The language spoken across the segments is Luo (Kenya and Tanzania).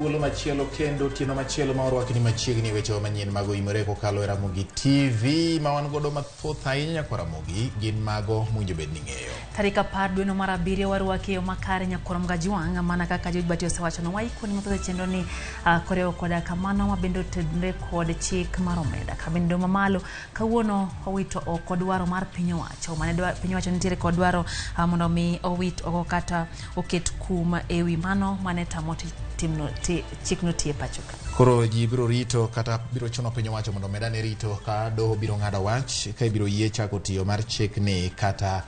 Thuolo machielo kendo otieno machielo ma orwakni machiegni wechewa manyien mag oimore kokalo e Ramogi TV ma wan godo mathoth ahinya nyakwa Ramogi gin mago mowinjo bed ni ing'eyo. Tarik 10 dweno mar 7 warwaki e yo makare nyakwar Mgajwang' mana kaka George Bati osewachonwa waikoni mathoth e chenro ni koriwo koda kamano mabende otudre kod chik mar omenda kabende mamalo kawuono owito oko dwaro mar piny owacho mane piny owacho nitiere kod dwaro mondo mi owit oko kata oket kum ewi mano mane tamo timno chikno tiye pacho ka. Koro ji biro rito kata biro chuno piny owacho mondo omed ane rito ka doho biro ng'ado wach ka ibiro yie chako tiyo mar chikni kata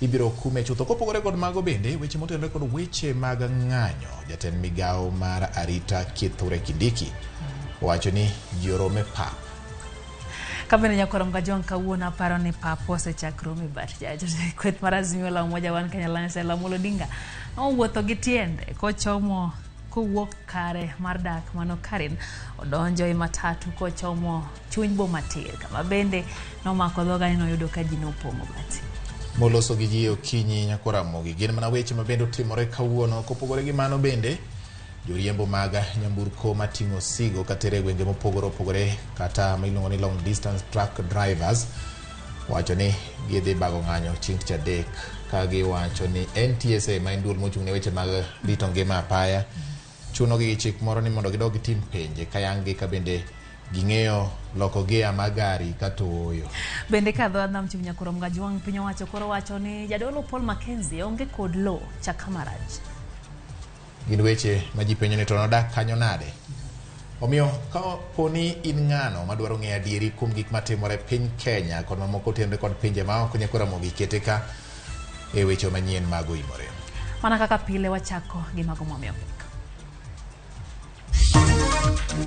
ibiro kume chutho. Kopogore kod mago bende weche motenore kod weche mag ng'anyo, jatend migawo mar arita Kithure Kindiki owacho ni ji orome pap. Kabende nyakwar Mgajwang' kawuono aparo ni pap osechak romo e bat jaja. Kweth mar Azimio la Umoja One Kenya Alliance Raila Amolo Odinga nowuotho gi tiende kochomo kowuok kare mar dak mano Karen odonjo e matatu kochomo chuny boma tir kama bende nomako dhoga ni noyudo ka ji nopong'o bati. Moloso gi ji okinyi nyakwar Ramogi gin mana weche ma bende otimore kawuono. Kopogore gi mano bende joriembo mag nyamburko mating'o osigo katere e gwenge mopogore opogore kata ma iluongo ni long distance truck drivers wacho ni gidhi bago ng'anyo chieng' tich adek ka giwacho ni NTSA ma en duol mochung' ne weche mag rito ngima apaya chunogi gi chik moro ni mondo gidog gitim penje ka yang' gi ka bende ging'eyo loko gia mar gari kata ooyo. Bende ka dho nam chum nyakwar Mgajwang' piny owacho koro wacho ni jadolo Paul Mackenzie onge kod lo chaka marach. Gin weche ma ji penjo ni to nodak kanyo nade? Omiyo ka po ni in ng'ano madwaro ng'eyo adieri kuom gik matimore e piny Kenya kod mamoko otenore kod pinje maoko nyakwar Ramogi kete ka e weche manyien mag oimore. Mana kaka pile wachako gi mago mwamiyo pek.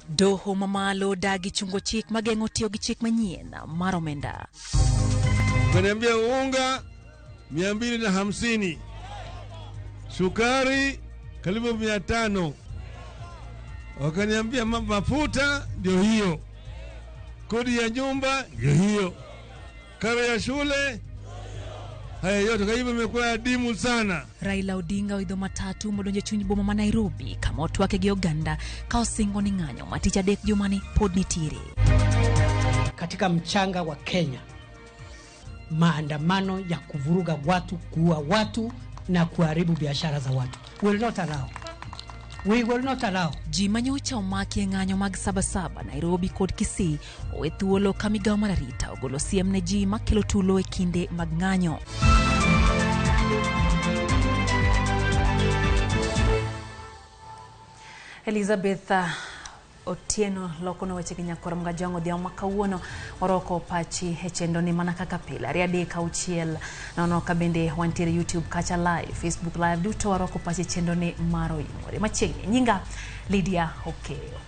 Doho mamalo dagi chungo chik mageng'o tiyo gi chik manyien mar omenda. Kaniambia unga 250, sukari karibu 500, wakaniambia mafuta ndio hiyo, kodi ya nyumba ndio hiyo, karo ya shule, haya yote. Kwa hivyo imekuwa adimu sana. Raila Odinga oidho matatu modonjo e chuny boma ma Nairobi kama otwake gi oganda ka osingo ni ng'anyo ma tich adek jumani pod nitiere. Katika mchanga wa Kenya, maandamano ya kuvuruga watu, kuua watu na kuharibu biashara za watu. We will not allow. We will not allow. Ji manyocha omaki e ng'anyo mag Sabasaba, Nairobi kod Kisii owe thuolo ka migawo mar arita ogolo siem ne ji makelo tulo e kinde mag ng'anyo. Elizabeth Otieno lokono weche gi nyakwar Mgajwang' odhiambo ma kawuono oroko pachi e chenro ni mana kaka pile ariyo adek auchiel nono ka bende wantiere YouTube kacha live, Facebook live duto warwako pachi e chenro ni mar Oimore machiegni. Nyinga Lydia Okeyo.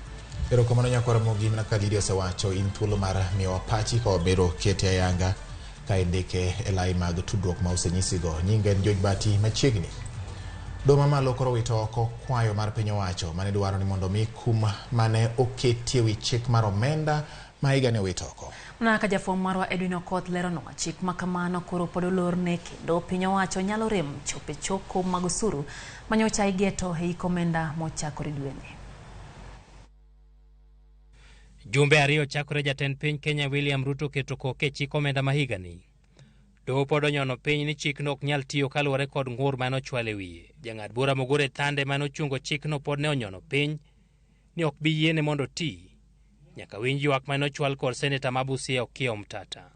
Erokamano nyakwar Ramogi, mana kaka Lydia osewacho, in thuolo mar miyowa pachi ka wabedo kete ayanga ka indike e lai mag tudruok ma osenyisigo. Nyinga en George Bati machiegni. Doho mamalo koro owito oko kwayo mar piny owacho mane dwaro ni mondo mi kum mane oketie wi chik mar omenda ma higa ni owit oko. Mana kaka jafwambo marwa Edwin Okoth leronwa, chik ma kamano koro pod olorne kendo piny owacho nyalo rem chopo e choko mag osuru manyocha igeto e hik omenda mochakore dweni. Jumbe ariyo chakore jatend piny Kenya William Ruto keto koke e chik omenda ma higani. Doho pod onyono piny ni chikno ok nyal tiyo kaluwore kod ng'ur mane ochwal e wiye. Jang'ad bura Mugure Thande mane ochungo chikno pod ne onyono piny ni ok bi yiene mondo oti nyaka winj ywak mane ochwal kod seneta ma Busia Okiya Omtata.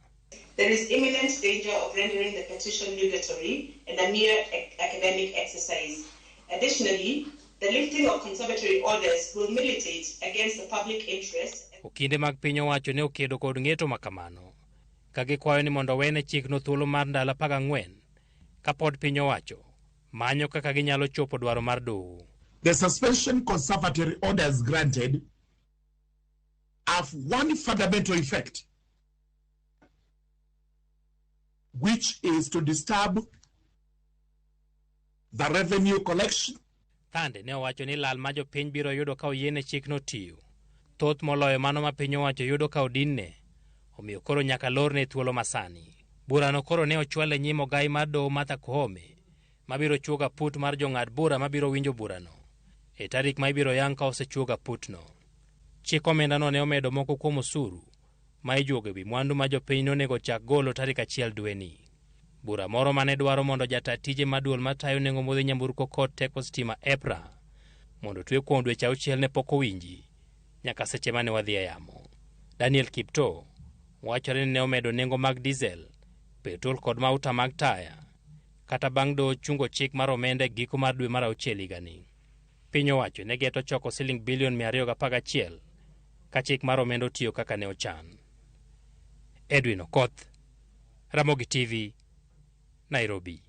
There is imminent danger of rendering the petition nugatory and a mere academic exercise. Additionally, the lifting of conservatory orders will militate against the public interest. Okinde mag piny owacho ne okedo kod ng'eto ma kamano ka gikwayo ni mondo owene chikno thuolo mar ndalo 14 kapod piny owacho manyo kaka ginyalo chopo dwaro mar doho. The suspension conservatory orders granted have one fundamental effect, which is to disturb the revenue collection. Thande ne owacho ni lal ma jopiny biro yudo ka oyiene chikno tiyo thoth moloyo mano ma piny owacho yudo ka odinne, omiyo koro nyaka lorne thuolo masani. Burano koro ne ochwal e nyim ogai mar doho Martha Koome mabiro chuogo aput mar jong'ad bura mabiro winjo burano. e tarik ma ibiro yang ka osechuog aputno. Chik omendano ne omedo moko kuom osuru ma ijuogo ewi mwandu ma jopiny nonego chak golo tarik 1 dweni. Bura moro mane dwaro mondo jata tije ma duol matayo nengo modhi nyamburko kod teko stima EPRA mondo otwe kuom dweche 6 ne pok owinji nyaka seche mane wadhi e yamo. Daniel Kiptoo wachore ni ne omedo nengo mag diesel, petrol kod mauta mag taya kata bang' doho chungo chik mar omenda e giko mar dwe mar 6 higani. Piny owacho ne geto choko siling bilion 211 ka chik mar omenda otiyo kaka ne ochan. Edwin Okoth, Ramogi TV, Nairobi.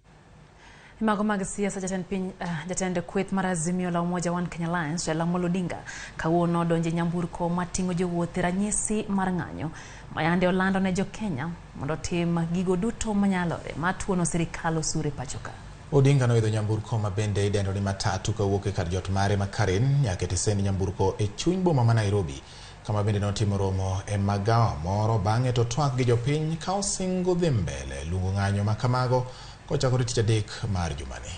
Mago mag siasa. Jatend piny, jatend kweth mar Azimio la Umoja One Kenya Alliance Raila Amolo Odinga kawuono odonjo e nyamburko mating'o jowuoth e ranyisi mar ng'anyo mayande olando ne jokenya mondo otim gigo duto manyalore mar tuono sirikal osuru e pacho ka. Odinga noidho nyamburko ma bende idendo ni matatu kawuok e kar jot mare ma Karen nyaka e tesend nyamburko e chuny boma ma Nairobi, kama bende notimo romo e magawa moro. Bang'e to twak gi jopiny ka osingo dhi mbele luongo ng'anyo ma kamago kochakore tich adek mar jumani.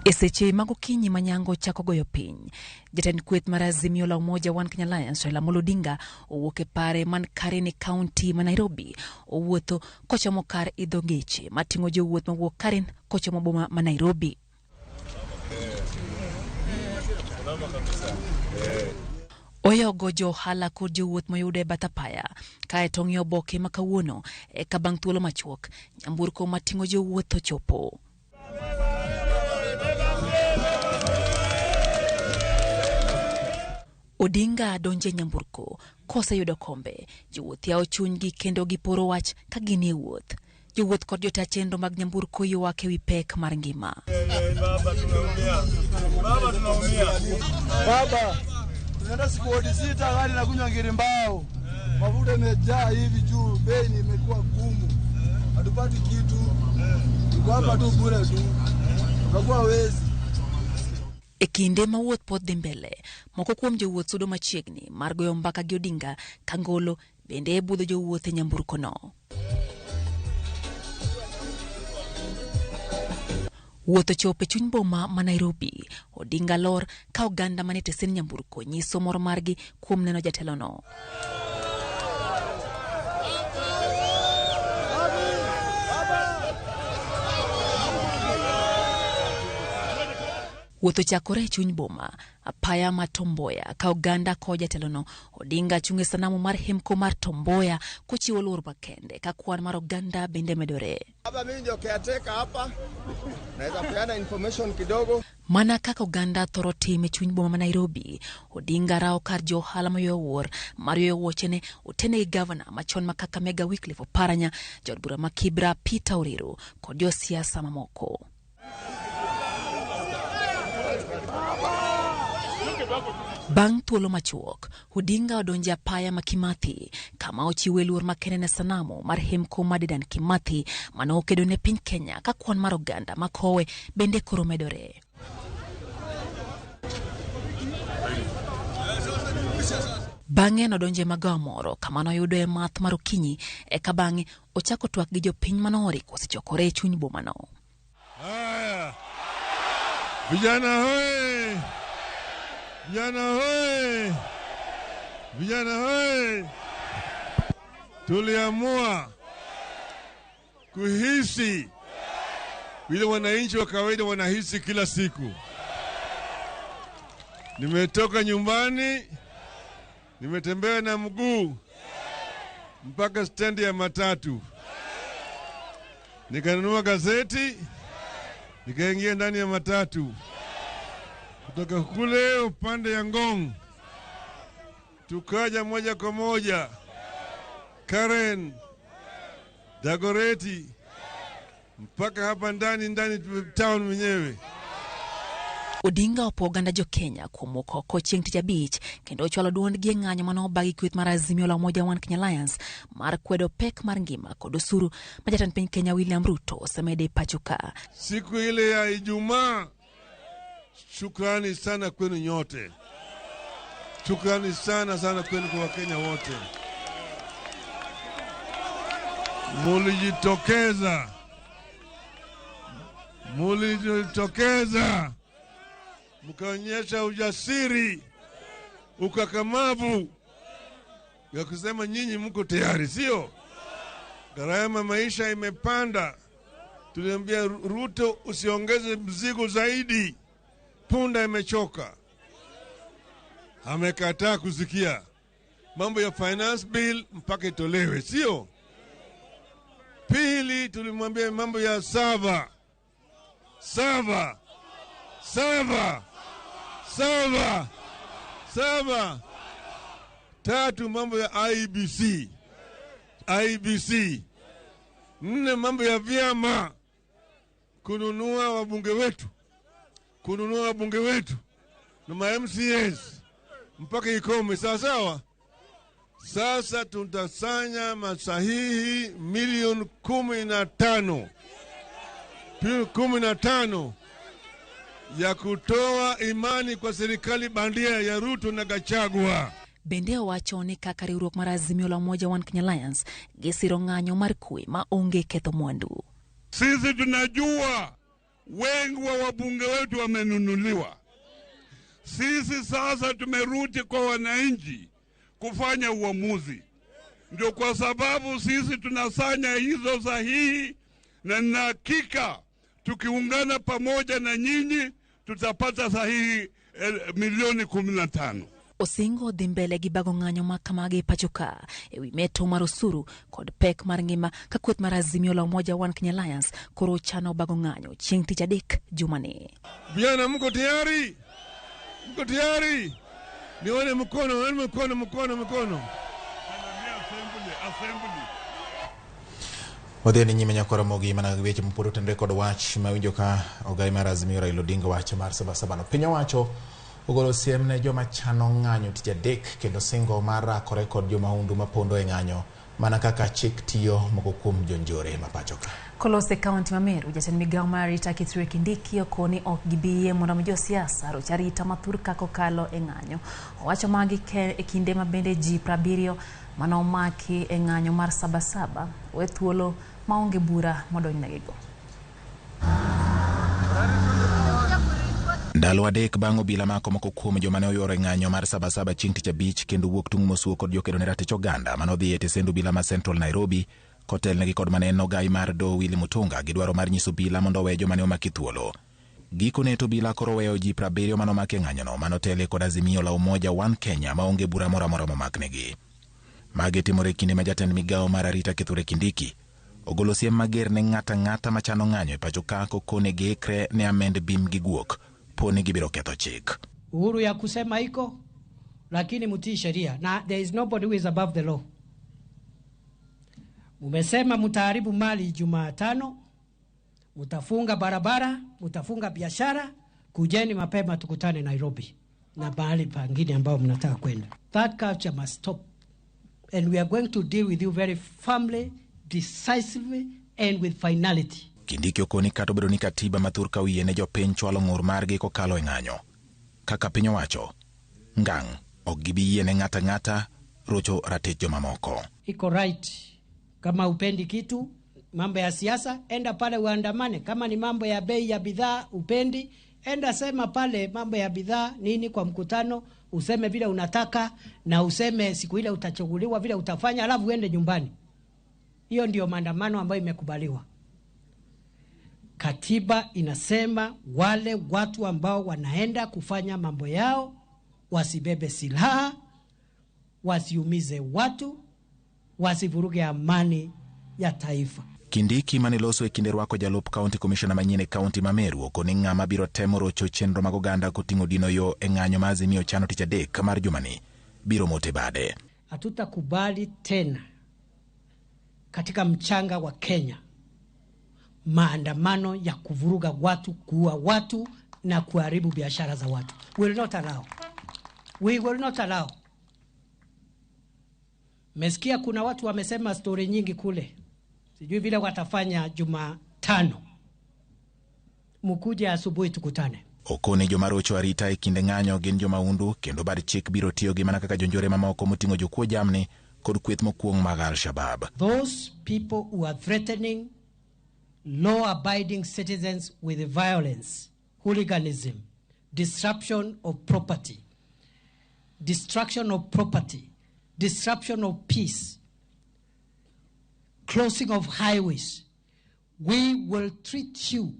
E seche mag okinyi ma nyango chako goyo piny, jatend kweth mar Azimio la Umoja One Kenya Alliance Raila Amolo Odinga owuok e pare man Karen e kaunti ma Nairobi. Owuotho kochomo kar idho geche mating'o jowuoth mawuok Karen kochomo boma ma Nairobi. Oyogo jo ohala kod jowuoth moyudo e bath apaya, kaeto ong'iyo oboke ma kawuono eka bang' thuolo machuok nyamburko mating'o jowuoth ochopo. Odinga donjo e nyamburko koseyudo kombe. Jowuoth yawo chunygi kendo giporo wach ka gin e wuoth. Jowuoth kod jota chenro mag nyamburko ywak ewi pek mar ngima. Baba, tunaenda siku 6 gari na kunywa ngiri mbao. Mafuta imejaa hivi juu, bei imekuwa gumu. Hatupati kitu. Tuko hapa tu bure tu. Tunakuwa wezi. E kinde ma wuoth pod dhi mbele, moko kuom jowuoth sudo machiegni mar goyo mbaka gi Odinga ka ngolo bende e budho jowuoth e nyamburko no. Wuoth ochopo e chuny boma ma Nairobi. Odinga lor ka oganda manie tesen nyamburko nyiso mor margi kuom neno jatelono. Wuoth ochakore e chuny boma, apaya ma Tom Mboya ka oganda kowo jatelono. Odinga chung' e sanamu mar hemko mar Tom Mboya kochiwo luor makende ka kwan mar oganda bende medore. Baba, mimi ndio caretaker hapa. Naweza peana information kidogo. Mana kaka oganda thoro timo e chuny boma ma Nairobi, Odinga rawo kar jo ohala ma yweyo wuor mar yweyo wuochene otene gi gavana machon ma Kakamega Wycliffe Oparanya, jaod bura ma Kibra Peter Orero kod josiasa mamoko. Bang' thuolo machuok, Odinga odonjo e apaya ma Kimathi kama ochiwe luor makende ne sanamu mar hemko mar Dedan Kimathi mane okedo ne piny Kenya ka kwan mar oganda makowe bende koro medore. Bang'e nodonjo e magawa moro kama noyudoe math mar okinyi eka bang'e ochako twak gi jopiny manooriko osechokore e chuny bomano. Haya, vijana hoye! Vijana hoye! Vijana hoye! Tuliamua kuhisi vile wananchi wa kawaida wanahisi kila siku. Nimetoka nyumbani, nimetembea na mguu mpaka stendi ya matatu, nikanunua gazeti, nikaingia ndani ya matatu. Kutoka kule upande ya Ngong tukaja moja kwa moja Karen, Dagoretti mpaka hapa ndani town mwenyewe. Odinga opo oganda jo Kenya kuom wuok oko chieng' tich abich kendo ochwalo duondgi e ng'anyo mane obagi kweth mar Azimio la Umoja One Kenya Alliance mar kwedo pek mar ngima kod osuru ma jatend piny Kenya William Ruto osemedo e pacho ka. Siku ile ya Ijumaa, shukrani sana kwenu nyote. Shukrani sana sana kwenu kwa Wakenya wote. Mulijitokeza Mulijitokeza mkaonyesha ujasiri, ukakamavu ya kusema nyinyi mko tayari, sio? Gharama maisha imepanda. Tuliambia Ruto usiongeze mzigo zaidi, punda imechoka. Amekataa kusikia. Mambo ya finance bill mpaka itolewe, sio? Pili, tulimwambia mambo ya sava sava sava sava sava. Tatu, mambo ya IEBC IEBC. Nne, mambo ya vyama kununua wabunge wetu, kununua wabunge wetu na ma MCAs mpaka ikome, sawa sawa. Sasa tutasanya masahihi milioni 15, 15 ya kutoa imani kwa serikali bandia ya Ruto na Gachagua. Bende owacho ni kaka riwruok mar Azimio la Umoja One Kenya Alliance gisiro ng'anyo mar kwe ma onge ketho mwandu. Sisi tunajua wengi wa wabunge wetu wamenunuliwa. Sisi sasa tumerudi kwa wananchi kufanya uamuzi. Ndio kwa sababu sisi tunasanya hizo sahihi, na nina hakika tukiungana pamoja na nyinyi tutapata sahihi milioni 15. Osingo dhi mbele gi bago ng'anyo ma kamagi e pacho ka ewi meto mar osuru kod pek mar ngima ka kweth mar Azimio la Umoja One Kenya Alliance koro chano bago ng'anyo chieng' tich adek jumani. Vijana, mko tayari? Mko tayari? Nione mkono, nione mkono, mkono, mkono. Assembly, assembly. Wadhi ni nyime nyakora mogi mana gi weche mopod otenore kod wach mawinjo ka ogai mar Azimio Raila Odinga wacho mar Sabasaba no. Piny owacho ogolo siem ne joma chano ng'anyo tich adek kendo singo mar rakore kod jomahundu mapondo e ng'anyo mana kaka chik tiyo moko kuom jonjore ma pacho ka. Kolose kaunti ma Meru, jatend migao mar arita Kithure Kindiki okoni ok gibi yie mondo mi josiasa roch arita ma thurka kokalo e ng'anyo. Owacho magi e kinde ma bende ji 70 mane omaki e ng'anyo mar Sabasaba owe thuolo maonge bura modonjnegigo. Ndalo adek bang' obila mako moko kuom joma ne oyuoro e ng'anyo mar Sabasaba chieng' tich abich kendo wuok tung' mosuo kod jokedo ne ratich oganda mane odhi e tesend obila ma Central Nairobi kotelnegi kod mane en ogai mar doho Willy Mutunga gi dwaro mar nyiso obila mondo owe joma ne omaki thuolo. Gikone to obila koro oweyo ji 70 mane omaki e ng'anyono manotelie kod Azimio la Umoja One Kenya maonge bura moro amora momaknegi. Magi timore kinde ma jatend migao mar arita Kithure Kindiki ogolo siem mager ne ng'ato ang'ata machano ng'anyo e pacho ka kokone giikre ne amend bim gi guok poni gibiro ketho chik. Uhuru ya kusema iko, lakini mtii sheria, na there is nobody who is above the law. Mumesema mutaharibu mali Jumatano, mutafunga barabara, mutafunga biashara. Kujeni mapema tukutane Nairobi na mahali pangine ambao mnataka kwenda. That culture must stop, and we are going to deal with you very firmly, decisively and with finality. Kindiki okoni kata obedo ni katiba ma thur ka wiye ne jopiny chwalo ng'ur margi kokalo e ng'anyo. Kaka piny owacho, ngang' ok gibi yie ne ng'ato ang'ata rocho ratich jomamoko. Iko right. Kama upendi kitu, mambo ya siasa, enda pale uandamane. Kama ni mambo ya bei ya bidhaa upendi, enda sema pale mambo ya bidhaa nini kwa mkutano, useme vile unataka na useme siku ile utachaguliwa vile utafanya, alafu uende nyumbani. Hiyo ndio maandamano ambayo imekubaliwa. Katiba inasema wale watu ambao wanaenda kufanya mambo yao wasibebe silaha, wasiumize watu, wasivuruge amani ya taifa. Kindiki mane loso e kinde rwako jalup county commissioner manyien e county ma Meru okoni ng'ama biro temo rocho chenro mag oganda koting'o dino yo e ng'anyo ma Azimio chano tich adek mar jumani biro mote bade. Hatutakubali tena katika mchanga wa Kenya maandamano ya kuvuruga watu, kuua watu na kuharibu biashara za watu. We will not allow. We will not allow. Mesikia kuna watu wamesema story nyingi kule. Sijui vile watafanya Jumatano. Mukuje asubuhi tukutane. Okone joma rocho arita e kinde ng'anyo gin jomahundu kendo bad chik biro tiyo gi mana kaka jonjore mamoko moting'o jokuo jamni kod kweth mokuong' mag Al-Shabaab. Those people who are threatening law-abiding citizens with violence, hooliganism, disruption of property, destruction of property, disruption of peace, closing of highways, we will treat you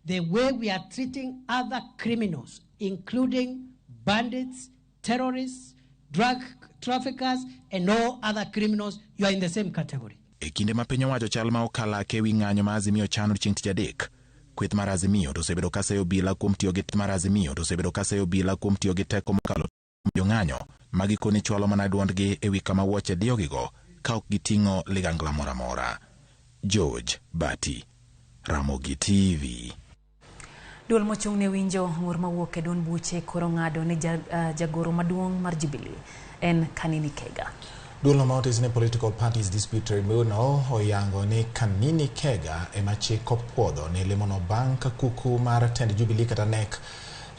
the way we are treating other criminals, including bandits, terrorists, drug traffickers, and all other criminals. You are in the same category. E kinde ma piny owacho chal ma okalake ewi ng'anyo ma Azimio chano chieng' tich adek, kweth mar Azimio to osebedo ka seyo obila kuom tiyo gi mar Azimio to osebedo ka seyo obila kuom tiyo gi teko mokalo jong'anyo ma gikone chwalo mana duondgi ewi kama wuoche diyogigo ka ok giting'o ligangla moro amora. George Bati, Ramogi TV. Duol mochung' ne winjo ng'ur mawuok e duond buche koro ng'ado ni jagoro maduong' mar Jubilee en Kanini Kega. Duolno ma otis ne Political Parties Dispute Tribunal oyango ni Kanini Kega ema chik opuodho ne lemono bang' ka kuku mar tend Jubilee kata NEC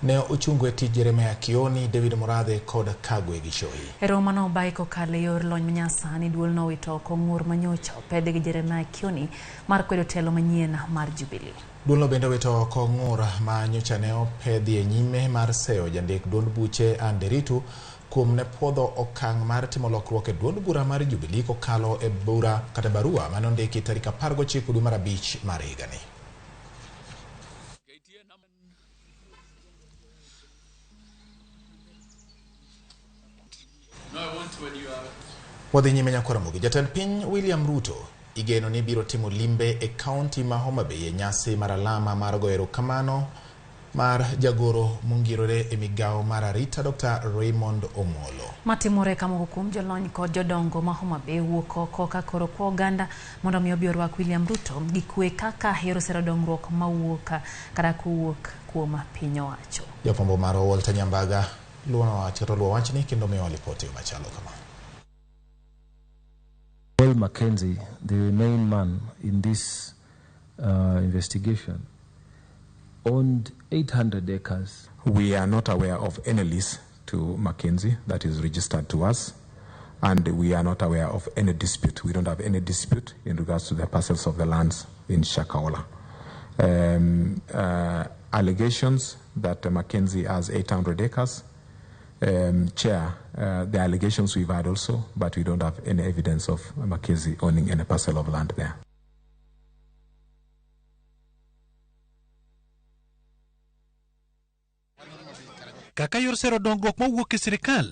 ne ochungo e tich Jeremiah Kioni, David Murathe kod Kagwe Gichohi. E romo mane obayi kokalo e yor lony manyasani, duolno owito oko ng'ur manyocha opedhi gi Jeremiah Kioni mar kwedo telo manyien mar Jubilee. Duolno bende owito oko ng'ur ma nyocha ne opedhi e nyime mar seyo jandik duond buche Anne Nderitu kuom ne puodho okang' mar timo lokruok e duond bura mar Jubilee kokalo e bura kata barua mane ondiki tarik 19 dwe mar 5 mar higani. Wadhi nyime Nyakwar-Ramogi. Jatend piny William Ruto igeno ni biro timo limbe e kaunti ma Homa Bay e nyasi mar alama mar goyo erokamano mar jagoro mongirore e migawo mar arita Dr. Raymond Omolo. Matimore ka moko kuom jolony kod jodongo ma Homa Bay wuok oko ka koro kwa oganda mondo mi obi orwak William Ruto gi kwe kaka yor sero dongruok mawuok kata kowuok kuom piny owacho. Jafwambo marwa Walter Nyambaga luwo wachni kendo miyowa lipoti machalo kama. Paul Mackenzie, the main man in this investigation, owned 800 acres. We are not aware of any lease to Mackenzie that is registered to us, and we are not aware of any dispute. We don't have any dispute in regards to the parcels of the lands in Shakahola. Allegations that Mackenzie has 800 acres, Chair, the allegations we've had also, but we don't have any evidence of Mackenzie owning any parcel of land there. Kaka yor sero dongruok mawuok e sirikal,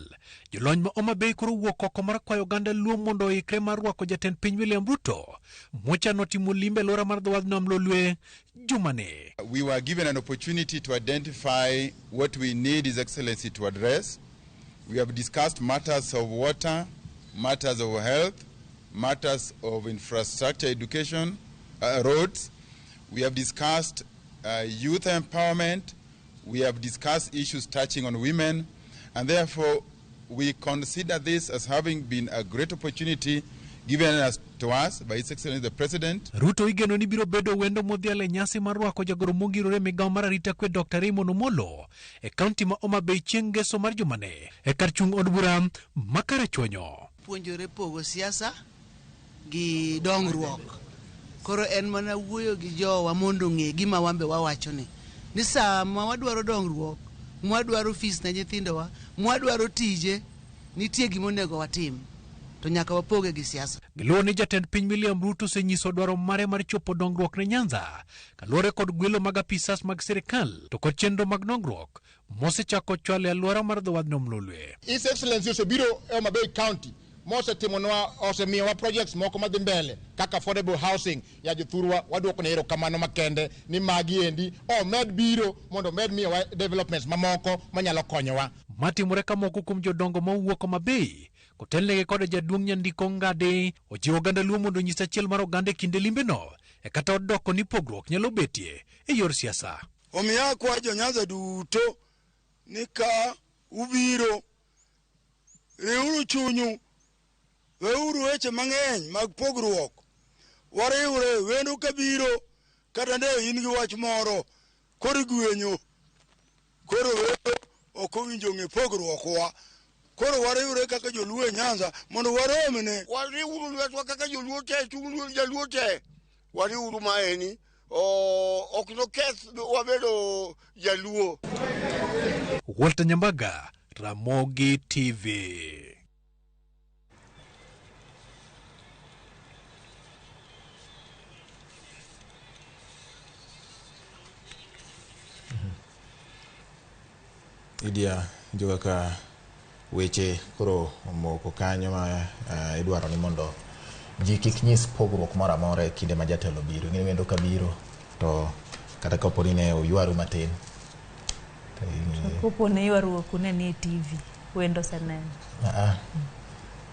jolony ma Homa Bay koro wuok oko mar kwayo oganda Luo mondo oikre mar rwako jatend piny William Ruto mochano timo limbe e alwora mar dho wadh nam Lolwe jumani. We were given an opportunity to identify what we need His Excellency to address. We have discussed matters of water, matters of health, matters of infrastructure, education, roads. We have discussed youth empowerment. We have discussed issues touching on women, and therefore we consider this as having been a great opportunity given to us by His Excellency the President. Ruto igeno ni biro bedo wendo modhial e nyasi mar rwako jagoro mongirore e migawo mar arita kwe Dr. Raymond Omolo e kaunti ma Homa Bay chieng' ngeso mar jumane e kar chung' od bura ma Karachuonyo. Puonjore pogo siasa gi dongruok. Koro en mana wuoyo gi jowa mondo ong'e gima wan be wawacho ni. Ni sama wadwaro dongruok, mwadwaro fees ne nyithindowa, mwadwaro tije, nitie gima onego watim. To nyaka wapoge gi siasa. Giluwo ni jatend piny William Ruto osenyiso dwaro mare mar chopo dongruok ne Nyanza kaluwore kod gwelo mag apisas mag sirikal to kod chenro mag dongruok mosechako chwalo e alwora mar dho wadh nam Lolwe. His Excellency osebiro e Homa Bay County mosetimonwa, osemiyowa projects moko madhi mbele kaka affordable housing ya jothurwa. Waduoko ne erokamano makende ni magi endi omed biro mondo omed miyowa developments mamoko manyalo konyowa. Matimore ka moko kuom jodongo mowuok Homa Bay kotelnegi kod jaduong' Nyandiko Ngadi ojiwo oganda Luo mondo onyis achiel mar oganda e kinde limbeno e kata odoko ni pogruok nyalo betie e yor siasa. Omiyo akwayo jo-Nyanza duto ni ka ubiro, riwuru chunyu, weuru weche mang'eny mag pogruok, wariwre wendo kabiro kata ne in gi wach moro koro igwenyo, koro wendo ok owinjo ng'e pogruokwa. Koro wariwre kaka joluo e Nyanza mondo waromne. Wariwuru lwetwa kaka joluo te, chung' jaluo te. Wariwuru maeni Ok noketh wabedo jaluo. Walter Nyambaga, Ramogi TV. Idia njo kaka weche koro omoko kanyo ma idwaro ni mondo ji kik nyis pogruok moro amora e kinde ma jatelo biro. Ing'e ni wendo ka biro to kata kapo ni ne oywaru matin. Kopo ne ywaruok une ni e TV, wendo oseneno.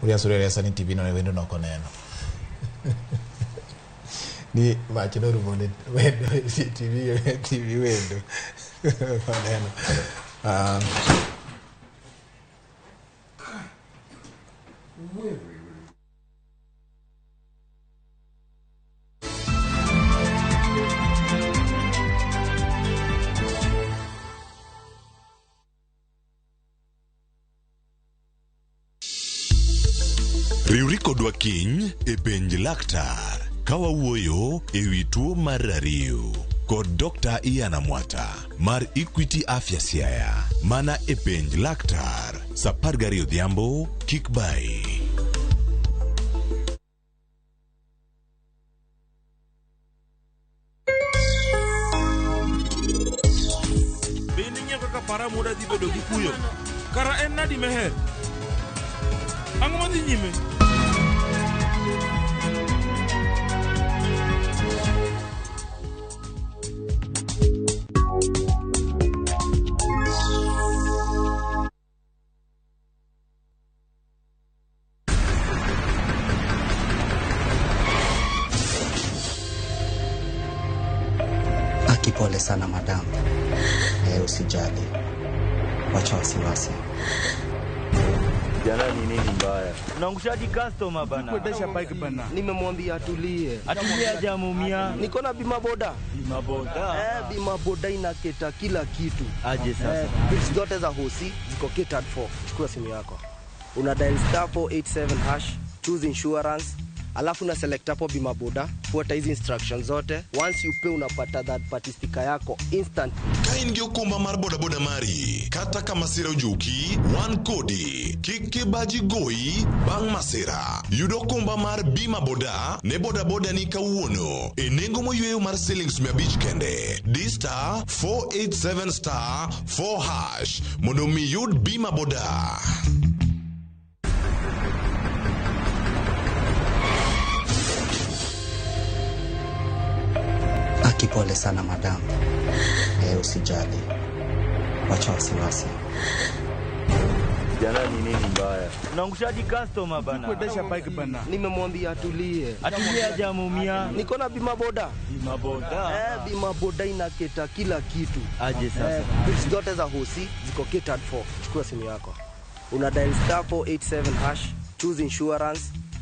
Uriasore ariasa ni TV no ne wendo nok oneno. Ni mach norumo ne wendo TV wendo. Oneno. Riwri kodwa kiny e penj laktar ka wawuoyo e wi tuo mar rariw kod Dr. Ian Amwata mar Equity Afya Siaya mana e penj laktar saa 12 odhiambo kik bayi. Bende ing'eyo kaka para muda dhi bedo gi kuyo? Kara en nadi Meher? Ang'o madhi nyime? Akipole sana madam. Usijali. Wacha wasiwasi. Jana ni nini mbaya? Unaangushaji customer bana. Kuendesha bike bana. Nimemwambia atulie. Atulie hajamuumia. Niko na bima boda. Bima boda. Bima boda inaketa kila kitu. Aje sasa. Bills zote za hosi ziko catered for. Chukua simu yako. Una dial star 487 hash, choose insurance, alafu una select hapo bima boda, fuata hizi instructions zote. Once you pay unapata third party sticker yako instant. Ka in gi okumba mar bodaboda mari, kata ka masira ojuki, wan kodi. Kik kibaji goyi bang' masira. Yud okumba mar bima boda ne bodaboda ni kawuono e nengo moyweyo mar siling 500 kende. Di star 487 star 4 hash mondo mi yud bima boda. Akipole sana madam. Usijali. Wacha wasiwasi. Jana ni nini mbaya? Unaangushaji customer bana. Kuendesha bike bana. Nimemwambia atulie. Atulie hajamuumia. Niko na bima boda. Bima boda. Bima boda inaketa kila kitu. Aje sasa. Bills zote za hosi ziko catered for. Chukua simu yako. Una dial star 487 hash, choose insurance,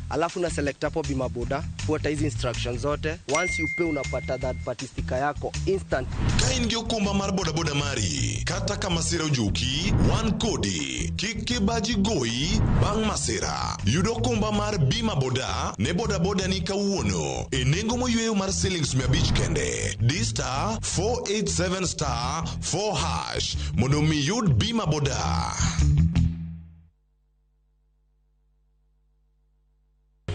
alafu una select hapo bima boda, fuata hizi instructions zote. Once you pay unapata third party sticker yako instant. Ka in gi okumba mar bodaboda mari, kata ka masira ojuki, wan kodi. Kik kibaji goyi bang' masira. Yud okumba mar bima boda ne bodaboda ni kawuono e nengo moyweyo mar siling 500 kende. Di star 487 star 4 hash mondo mi yud bima boda.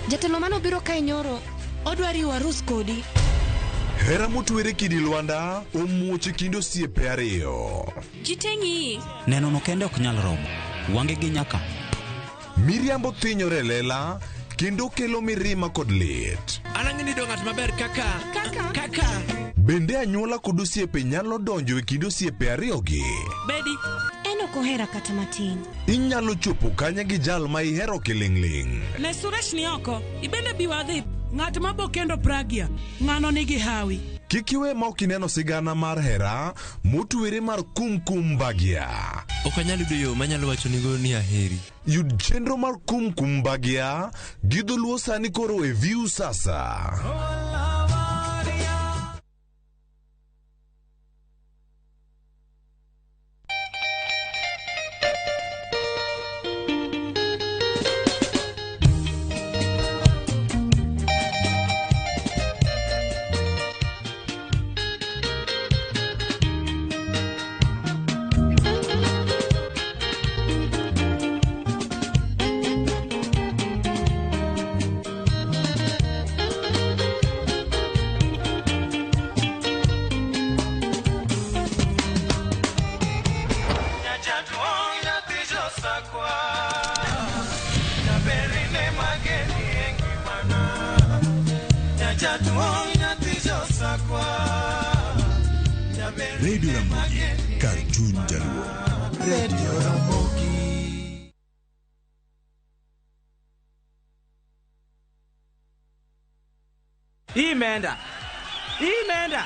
Jatelo mano biro kae nyoro, odwa riwo arus kodi. Hera motwere kidi lwanda omuoch e kind osiepe ariyo. Ji te ng'iyi. Neno no kende ok nyal romo. Wange gi nyaka. Miriambo thinyore e lela kendo kelo mirima kod lit. An ang'e ni do ng'at maber kaka. Kaka. Bende anyuola kod osiepe nyalo donjo e kind osiepe ariyogi. Bedi. En ok ohera kata matin. Inyalo chopo kanye gi jal ma ihero kiling'ling'. Ne Suresh ni oko, ibende bi wadhi. Ng'at ma bo kendo Pragya, ng'ano nigi hawi. Kik iwe ma ok ineno sigana mar hera motwere mar Kumkum Bhagya. Ok anyal yudo yo manyalo wachonigo ni aheri. Yud chenro mar Kumkum Bhagya gi dholuo sani koro e View Sasa. Jaduong' nyathi josakwa, jaberine mageni e ngimana. Jaduong' nyathi josakwa, jaberine Radio Ramogi, kar chuny jaluo. Radio Ramogi. Hii imeenda, hii imeenda,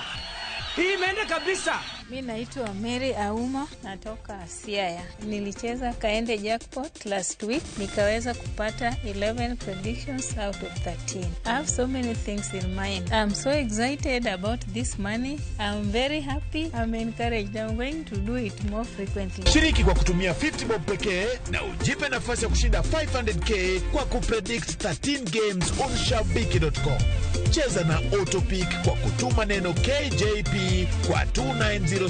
hii imeenda kabisa. Mi naitwa Mary Auma, natoka Siaya. Nilicheza Kaende Jackpot last week, nikaweza kupata 11 predictions out of 13. I have so many things in mind. I'm so excited about this money. I'm very happy. I'm encouraged. I'm going to do it more frequently. Shiriki kwa kutumia 50 bob pekee na ujipe nafasi ya kushinda 500k kwa kupredict 13 games on shabiki.com. Cheza na Autopick kwa kutuma neno KJP kwa 29063.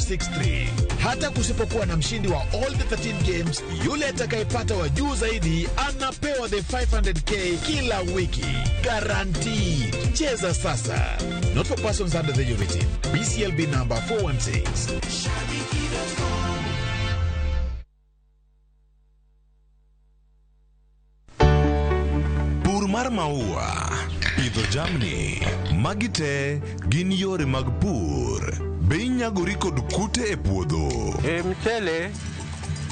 Hata kusipokuwa na mshindi wa all the 13 games, yule atakayepata wa juu zaidi anapewa the 500k kila wiki. Guaranteed. Cheza sasa. Not for persons under the age of 18. BCLB number 416. Pur mar maua, pidho jamni, magi te gin yore mag pur. Be inyagori kod kute e puodho? E mchele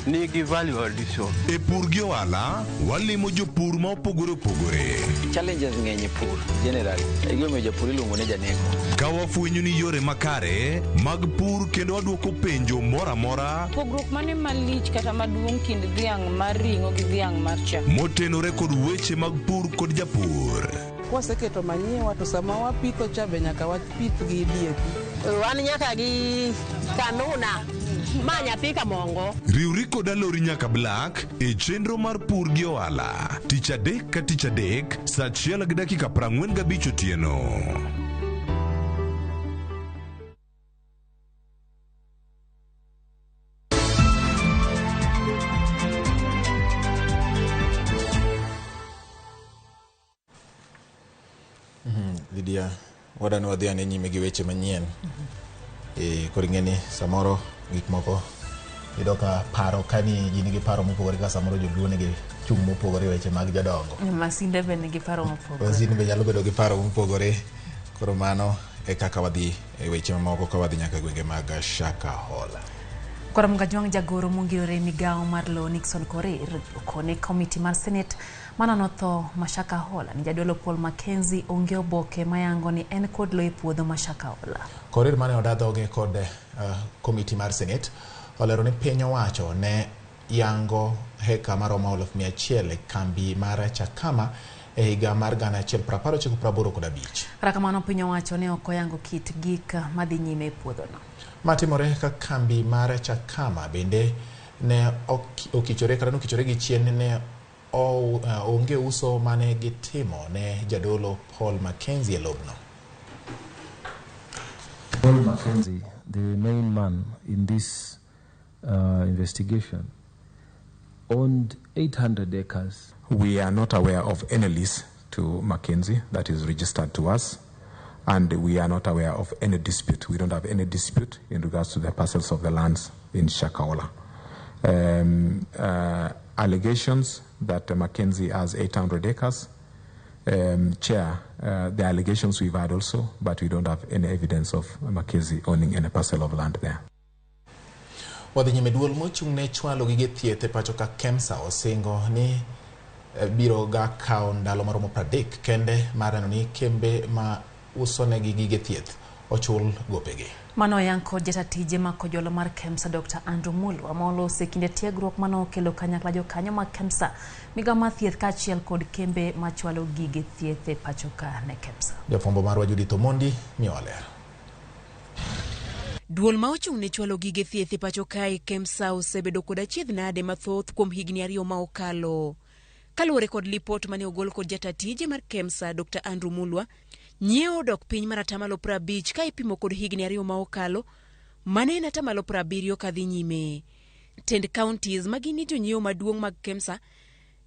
nigi value addition. E pur gi ohala, walimo jopur ma opogore opogore. Challenges ng'eny e pur generally. E gimomiyo japur iluongo ni janeko. Ka wafwenyo ni yore makare mag pur kendo wadwoko penjo moro amora Pogruok mane malich kata maduong' kind dhiang' mar ring'o gi dhiang' mar chak? motenore kod weche mag pur kod japur. Kwaseketo manyiwa to sama wapitho cha be nyaka wapith gi DAP. Wan nyaka gi kanuna ma nyathi kamongo. Riwri kod Alori nyaka Black e chenro mar pur gi ohala tich adek ka tich adek saa achiel gi dakika 45 otieno. Lydia, wadani wadhi ane nyime gi weche manyien. Koro ing'e ni samoro gik moko iyudo ka paro kani ji nigi paro mopogore ka samoro joluo nigi chung' mopogore e weche mag jodongo. Masinde be nigi paro mopogore. Masinde be nyalo bedo gi paro mopogore. Koro mano e kaka wadhi e weche mamoko ka wadhi nyaka gwenge mag Shakahola. Koro Mgajwang' jagoro mongirore e migawo mar lowo Nixon Korir okone komiti mar Senate manono tho ma Shakahola ni jadolo Paul Mackenzie onge oboke mayango ni en kod lowo e puodho ma Shakahola. Korir mane oda dhoge kod komiti mar Senate olero ni piny owacho ne yango heka maromo 100,000 e kambi mar Chakama e higa mar 1985. Kata kamano piny owacho ne ok oyango kit gik madhi nyime e puodhono. Matimore ka kambi mar Chakama bende ne okichore kata nokichore gi chien ne onge uso mane gitimo ne jadolo Paul Mackenzie e lobno. Paul Mackenzie, the main man in this investigation, owned 800 acres. We are not aware of any lease to Mackenzie that is registered to us, and we are not aware of any dispute. We don't have any dispute in regards to the parcels of the lands in Shakahola. Allegations that Mackenzie has 800 acres. Chair, the allegations we've had also, but we don't have any evidence of Mackenzie owning any parcel of land there. Wadhi nyime duol mochung' ne chwalo gige thieth e pacho ka KEMSA osingo ni biro ga kawo ndalo maromo 30 kende mar neno ni kembe ma usonegi gige thieth ochul gopegi. Mano oyang kod jata tije ma kojolo mar KEMSA Dr. Andrew Mulwa ma oloso e kinde tiegruok mane okelo kanyakla jokanyo mag KEMSA, migawo mar thieth kaachiel kod kembe machwalo gige thieth e pacho ka ne KEMSA. Jafwambo marwa Judith Omondi miyowa ler. Duol ma ochung' ne chwalo gige thieth e pacho kae KEMSA osebedo kod achiedh nade mathoth kuom higni 2 ma okalo. Kaluwore kod lipot mane ogol kod jata tije mar KEMSA Dr. Andrew Mulwa, nyiewo odok piny mar 50% ka ipimo kod higni 2 ma okalo, mane en 70% kadhi nyime. Tend counties ma gin jonyiewo maduong' mag KEMSA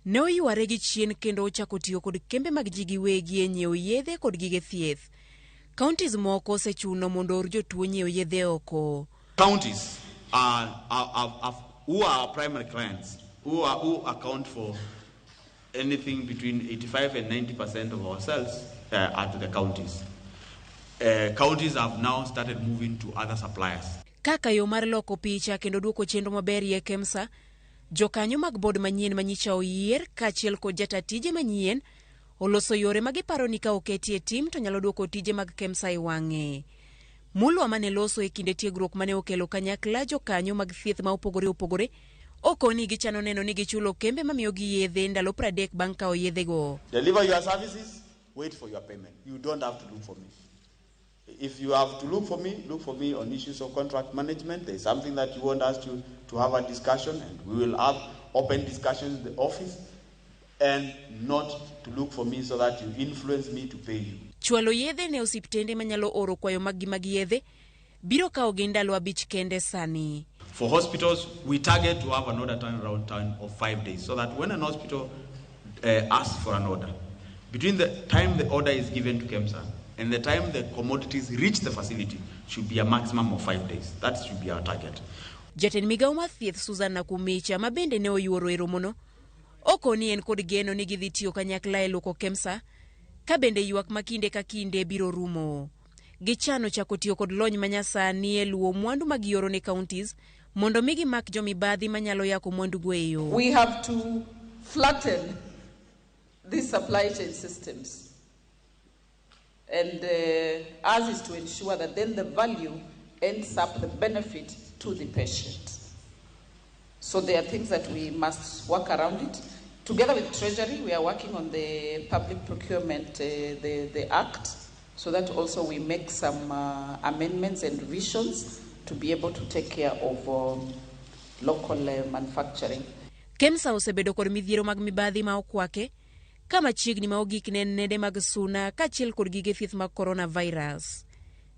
ne oyware gi chien kendo ochako tiyo kod kembe mag ji giwegi e nyiewo yedhe kod gige thieth. Counties moko osechuno mondo or jotuo nyiewo yedhe oko. Counties have who are our primary clients, who account for anything between 85 and 90% of our sales are to the counties. Counties have now started moving to other suppliers. Kaka yo mar loko picha kendo duoko chenro maberie KEMSA, jokanyo mag bod manyien manyicha oyier kaachiel kod jata tije manyien oloso yore ma giparo ni ka oketie tim to nyalo duoko tije mag KEMSA e wang'e. Mulwa mane loso e kinde tiegruok mane okelo kanyakla jokanyo mag thieth ma opogore opogore okoni gichano neno ni gichulo kembe mamiyogi yedhe ndalo 30 bang' kawo yedhego. Deliver your services, wait for your payment. You don't have to look for me. If you have to look for me on issues of contract management. There is something that you want us to have a discussion, and we will have open discussions in the office, and not to look for me so that you influence me to pay you. Chwalo yedhe ne osiptende manyalo oro kwayo maggi mag yedhe biro kawogi ndalo 5 kende sani. For hospitals, we target to have an order turnaround time of 5 days, so that when an hospital asks for an order, between the time the order is given to KEMSA and the time the commodities reach the facility should be a maximum of 5 days. That should be our target. Jatend migawo mar thieth Susan Nakumicha ma bende ne oyuoro e romono okoni en kod geno ni gidhi tiyo kanyakla e luoko KEMSA ka bende ywak ma kinde ka kinde biro rumo. Gichano chako tiyo kod lony manyasani e luwo mwandu ma gioro ne counties mondo mi gimak jomibadhi manyalo yako mwandugo e yo. We have to flatten these supply chain systems. And ours is to ensure that then the value ends up the benefit to the patient. So there are things that we must work around it. Together with Treasury, we are working on the public procurement, the Act, so that also we make some amendments and revisions to be able to take care of local manufacturing. KEMSA osebedo kod midhiero mag mibadhi ma okwake ka machiegni ma ogik ne en nede mag suna kaachiel kod gige thieth mag coronavirus.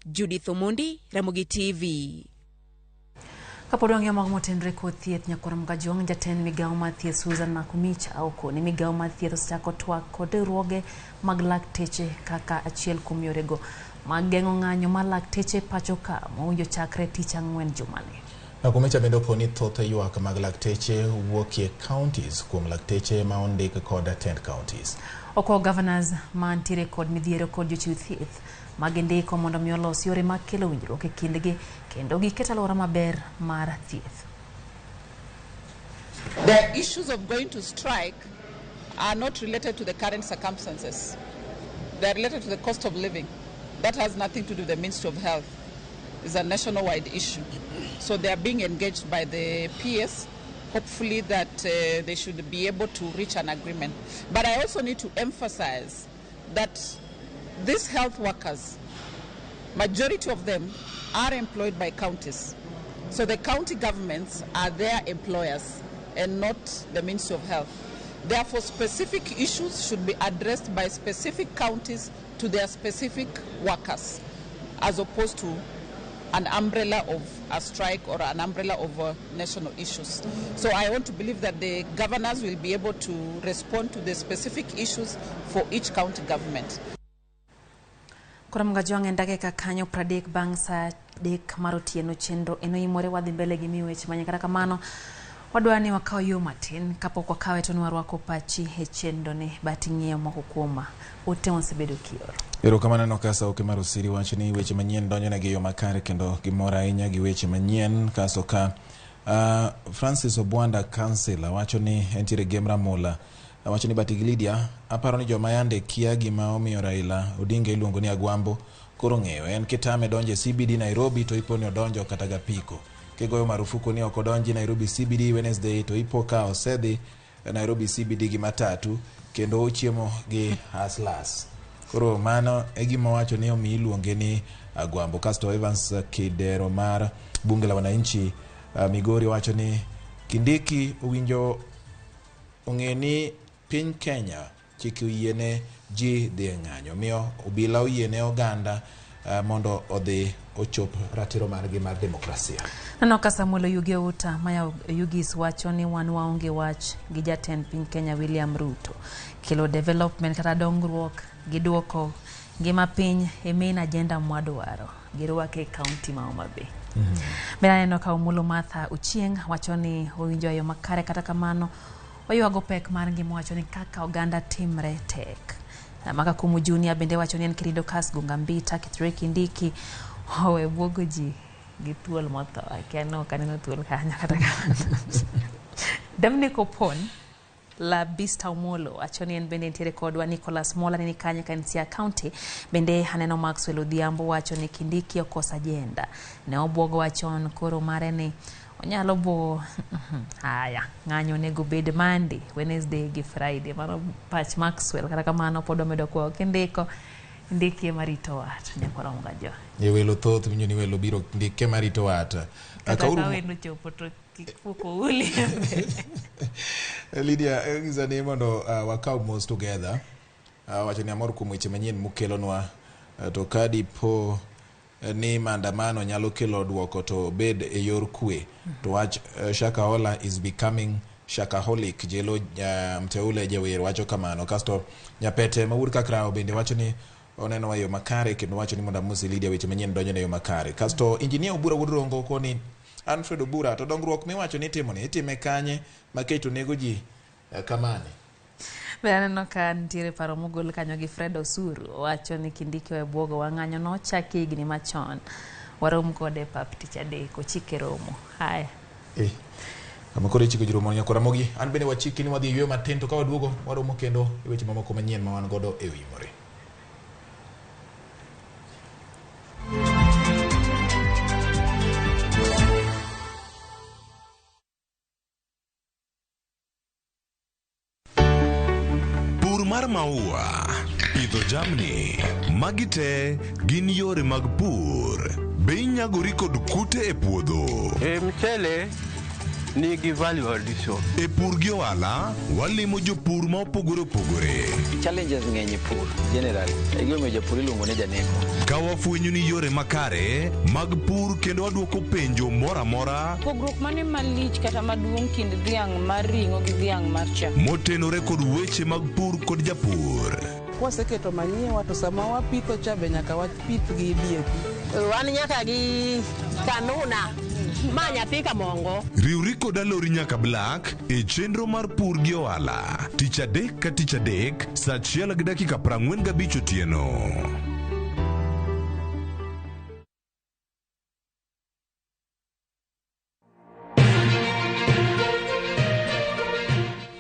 Judith Omondi, Ramogi TV. Kapod wang'iyo mago motenore kod thieth, Nyakwar Mgajwang' jatend migawo mar thieth Susan Nakumicha okoni migawo mar thieth osechako twak kod riwruoge mag lakteche kaka achiel kuom yorego mag geng'o ng'anyo mar lakteche pacho ka mowinjo chakre tich ang'wen jumani. Nakumicha bende okoni thoth ywak mag lakteche wuokie counties kuom lakteche ma ondik kod 10 counties. Okwayo governors mantiere kod midhiero kod jochiw thieth magindiko mondo mi olos yore mag kelo winjruok e kindgi kendo giket alwora maber mar thieth. The issues of going to strike are not related to the current circumstances. They are related to the cost of living. That has nothing to do with the Ministry of Health. It's a nationwide issue. So they are being engaged by the PS, hopefully that they should be able to reach an agreement. But I also need to emphasize that these health workers, majority of them are employed by counties. So the county governments are their employers and not the Ministry of Health. Therefore, specific issues should be addressed by specific counties to their specific workers, as opposed to an umbrella of a strike or an umbrella of national issues. So I want to believe that the governors will be able to respond to the specific issues for each county government. Koro Mgajwang' en dakika kanyo 30 bang' saa 3 mar otieno chenro eno imore wadhi mbele gi miyo weche manyien. Kata kamano wadwa ni wakaw yo matin kapok wakawe to nwarwako pachi e chenro ni but ing'iyo moko kuom ote mosebedo kioro. Erokamano no kasa oke mar Osiri wacho ni weche manyien donjonegi e yo makare kendo gimor ahinya gi weche manyien. Kasto ka Francis Obwanda kansila wacho ni entiere Gem Ramola wacho ni Batigi Lydia aparo ni joma yande kia gima omiyo Raila Odinga iluongo ni Agwambo koro ng'eyo en kitame donjo e CBD Nairobi to ipo ni odonjo kata gapiko. Kigoyo marufuku ni ok odonji Nairobi CBD Wednesday to ipo ka osedhi Nairobi CBD gi matatu kendo ochiemo gi hustlers. Koro mano e gima wacho ni omiyo iluonge ni Agwambo. Kasto Evans Kidero mar Bunge la Wananchi Migori wacho ni Kindiki owinjo ong'e ni piny Kenya chik oyiene ji dhi e ng'anyo, omiyo obila oyiene oganda mondo odhi ochop ratiro margi mar demokrasia. Neno ka Samuel Oyugi Outa maya Oyugis wacho ni wan waonge wach gi jatend piny Kenya William Ruto. Kelo development kata dongruok gi duoko ngima piny e main agenda mwadwaro. Girwake e county ma Homa Bay. Bende aneno ka Omulo Martha Ochieng wacho ni owinjo e yo makare, kata kamano oywago pek mar ngima, wacho ni kaka oganda timre tek. Maka Kumu Junior bende wacho ni en Kirido Kas Gunga Mbita Kithure Kindiki owe buogo ji gi thuol motho. Akia ni ok aneno thuol kanyo kata kamano. Dominic Opon La Bista Omolo wacho ni en bende nitiere kodwa. Nicholas Mola ni kanye ka en Siaya County. Bende aneno Maxwell Odhiambo wacho ni Kindiki okoso agenda. Ne obwogowa chon, koro mare ni onyalo bo haya ng'anyo onego bed Monday, Wednesday gi Friday. Mano pach Maxwell. Kata kamano pod wamedo kwayo kindiko ndikie marito wat nyakwar Omuga Jo. E welo thoth winjo ni welo biro ndike marito wat. Kata ka wendo chopo to kik fuko uli. Lydia, ng'isa ni mondo wakaw mos together. Wacho ni amor kuom weche manyien mukelonwa. To ka dipo ni maandamano nyalo kelo duoko to bed e yor kwe. To wach Shakahola is becoming shakaholic. Jelo mteule jawer wacho kamano. Kasto Nyapete mawuod Kakrao bende wacho ni oneno e yo makare kendo wacho ni mondo amosi Lydia weche manyien donjo ne yo makare. Kasto Engineer Obura wuod Rongo koni Alfred Obura to dongruok miwacho ni itimo ni itime kanye ma kech to nego ji kamane. Be aneno ka nitiere paro mogol kanyo gi Fred Osuru wacho ni Kindiki owe buogo wa ng'anyo nochaki higni machon. Warom kode e pap tich adek ochike romo. Haya. Kama koro ichiko ji romo nyakora mogi. An bende wachiki ni wadhi e yueyo matin to ka waduogo waromo kendo e weche mamoko manyien ma wan godo e Oimore. Pur mar maua, pidho jamni, magi te gin yore mag pur. Be inyagori kod kute e puodho? E mchele nigi value addition. E pur gi ohala, walimo jopur ma opogore opogore. Challenges ng'eny e pur generally. E gimomiyo japur iluongo ni janeko. Ka wafwenyo ni yore makare mag pur kendo wadwoko penjo moro amora Pogruok mane malich kata maduong' kind dhiang' mar ring'o gi dhiang' mar chak? motenore kod weche mag pur kod japur. Kwaseketo manyiwa to sama wapitho cha be nyaka wapith gi DAP. Wan nyaka gi kanuna ma nyathi kamongo. Riwri kod Alori nyaka Black e chenro mar pur gi ohala tich adek ka tich adek saa 1:45 otieno.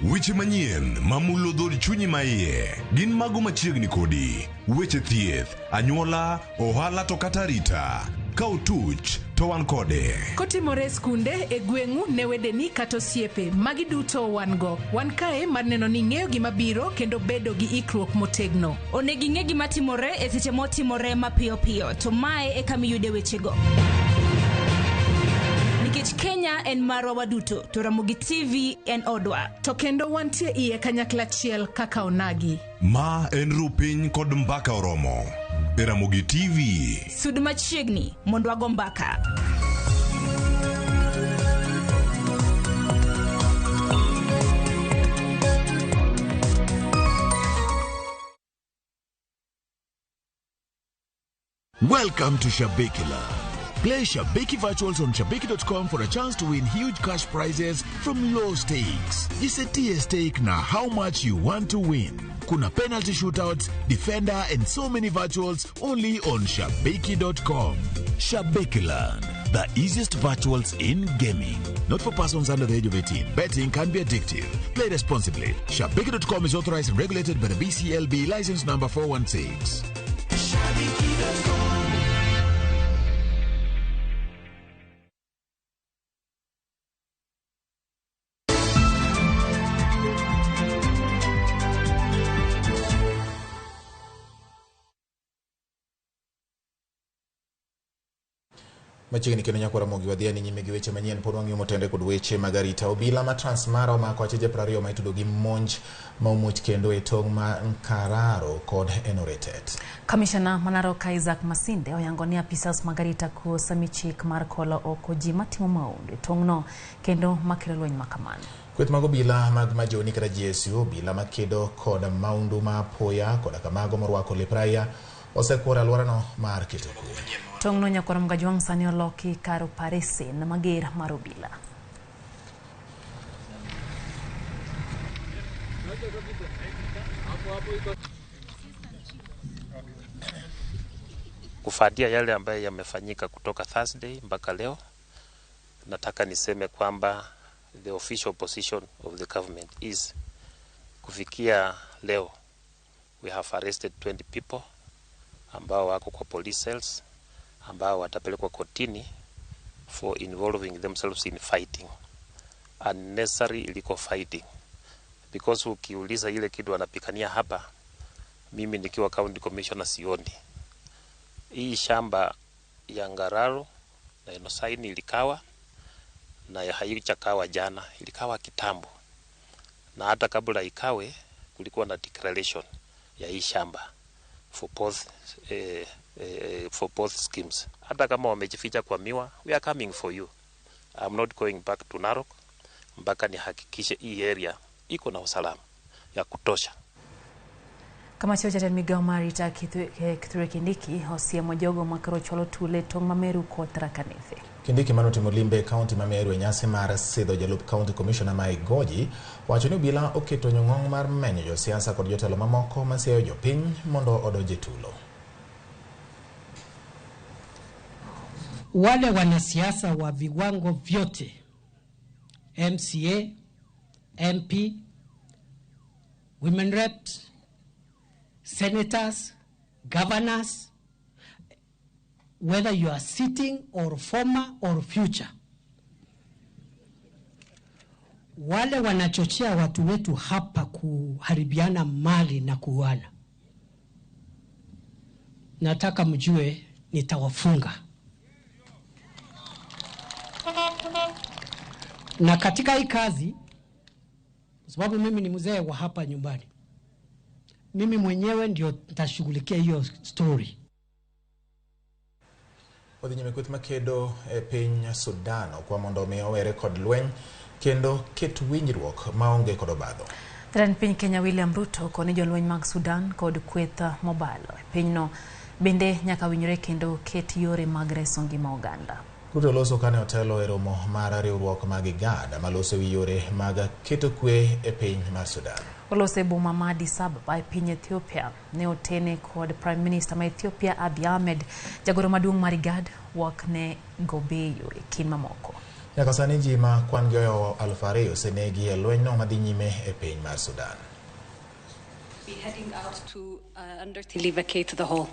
Weche manyien mamulo dhood chunyi maiye gin mago machiegni kodi. Weche thieth, anyuola, ohala to kata arita. Ka otuch to wan kode. Kotimore e skunde, e gweng'u, ne wedeni kata osiepe, magi duto wan go. Wan kae mar neno ni ing'eyo gima biro kendo bedo gi ikruok motegno. Onego ing'e gima timore e seche motimore mapiyo piyo, to mae e kama iyude wechego. Nikech Kenya en marwa waduto, to Ramogi TV en odwa. To kendo wantie iye kanyakla achiel kaka onagi. Ma en ru piny kod mbaka oromo. E Ramogi TV. Sud machiegni mondo wago mbaka. Welcome to Shabiki Land. Play Shabiki Virtuals on Shabiki.com for a chance to win huge cash prizes from low stakes. Jisetie stake na how much you want to win. Kuna penalty shootouts, defender, and so many virtuals only on Shabiki.com. Shabiki Land, the easiest virtuals in gaming. Not for persons under the age of 18. Betting can be addictive. Play responsibly. Shabiki.com is authorized and regulated by the BCLB license number 416. Machiegni kendo nyakwara Ramogi wadhi ani nyime gi weche manyien pod wang'iyo motenre kod weche mag arita. Obila ma Transmara omako acheje 20 ma itudo gi monj ma omuoch kendo e tong' ma Nkararo kod Enoretet. Kamishna ma Narok Isaac Masinde oyango ni apisas mag arita kwe osemi chik mar kolo oko ji matimo mahundu e tong'no kendo makelo lweny ma kamano. Kweth mag obila mag Majoni kata GSU, obila makedo kod mahundu ma apoya koda kamago morwako lep raia osekworo alworano mar keto kwe. Tong'no nyakwar Mgajwang' sani oloki kar oparesen mager mar obila. Kufuatia yale ambayo yamefanyika kutoka Thursday mpaka leo, nataka niseme kwamba the official position of the government is kufikia leo we have arrested 20 people ambao wako kwa police cells ambao watapelekwa kotini for involving themselves in fighting, unnecessary illegal fighting, because ukiuliza ile kitu wanapikania hapa, mimi nikiwa county commissioner sioni hii shamba ya Ngararo na Inosaini ilikawa na haichakawa jana, ilikawa kitambo, na hata kabla ikawe kulikuwa na declaration ya hii shamba for both schemes. Hata kama wamejificha kwa miwa, we are coming for you. I'm not going back to Narok mpaka nihakikishe hii area iko na usalama ya kutosha. Kama chio jatend migao mar arita Kithure Kindiki osiemo jogo makoro chwalo tule tong' ma Meru kod Tharaka Nithi. Kindiki manotimo limbe e kaunti ma Meru e nyasi mar sidho jalup county commissioner ma Igoji wacho ni obila oketo nyong'ong' mar menyo josiasa kod jotelo mamoko masiayo jopiny mondo odonj e tulo. Wale wanasiasa wa viwango vyote, MCA, MP, women reps, senators, governors, whether you are sitting or former or future, wale wanachochea watu wetu hapa kuharibiana mali na kuuana, nataka mjue nitawafunga. Na katika hii kazi, kwa sababu mimi ni mzee wa hapa nyumbani, mimi mwenyewe ndio nitashughulikia hiyo story. Odhi nyime kweth makedo e piny Sudan okwa mondo mi owere kod lweny kendo ket winjruok maonge kod obadho. Jatend piny Kenya William Ruto koni jolweny mag Sudan kod kweth mobalo e pinyno bende nyaka winjre kendo ket yore mag reso ngima oganda. Ruto loso kane otelo e romo mar riwruok mag IGAD maloso ewi yore mag keto kwe e piny mar Sudan. Oloso e boma ma Addis Ababa e piny Ethiopia ne otene kod Prime Minister ma Ethiopia Abiy Ahmed, jagoro maduong' mar IGAD Workneh Gebeyehu e kind mamoko. Nyaka sani ji ma kwan gi ohewo 2,000 osenegi e lwenyno madhi nyime e piny mar Sudan. Be heading out to undertake vacate the hall.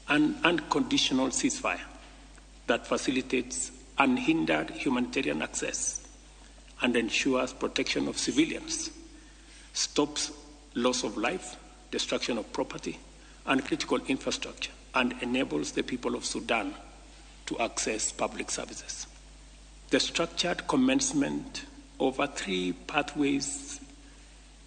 An unconditional ceasefire that facilitates unhindered humanitarian access and ensures protection of civilians, stops loss of life, destruction of property, and critical infrastructure, and enables the people of Sudan to access public services. The structured commencement over 3 pathways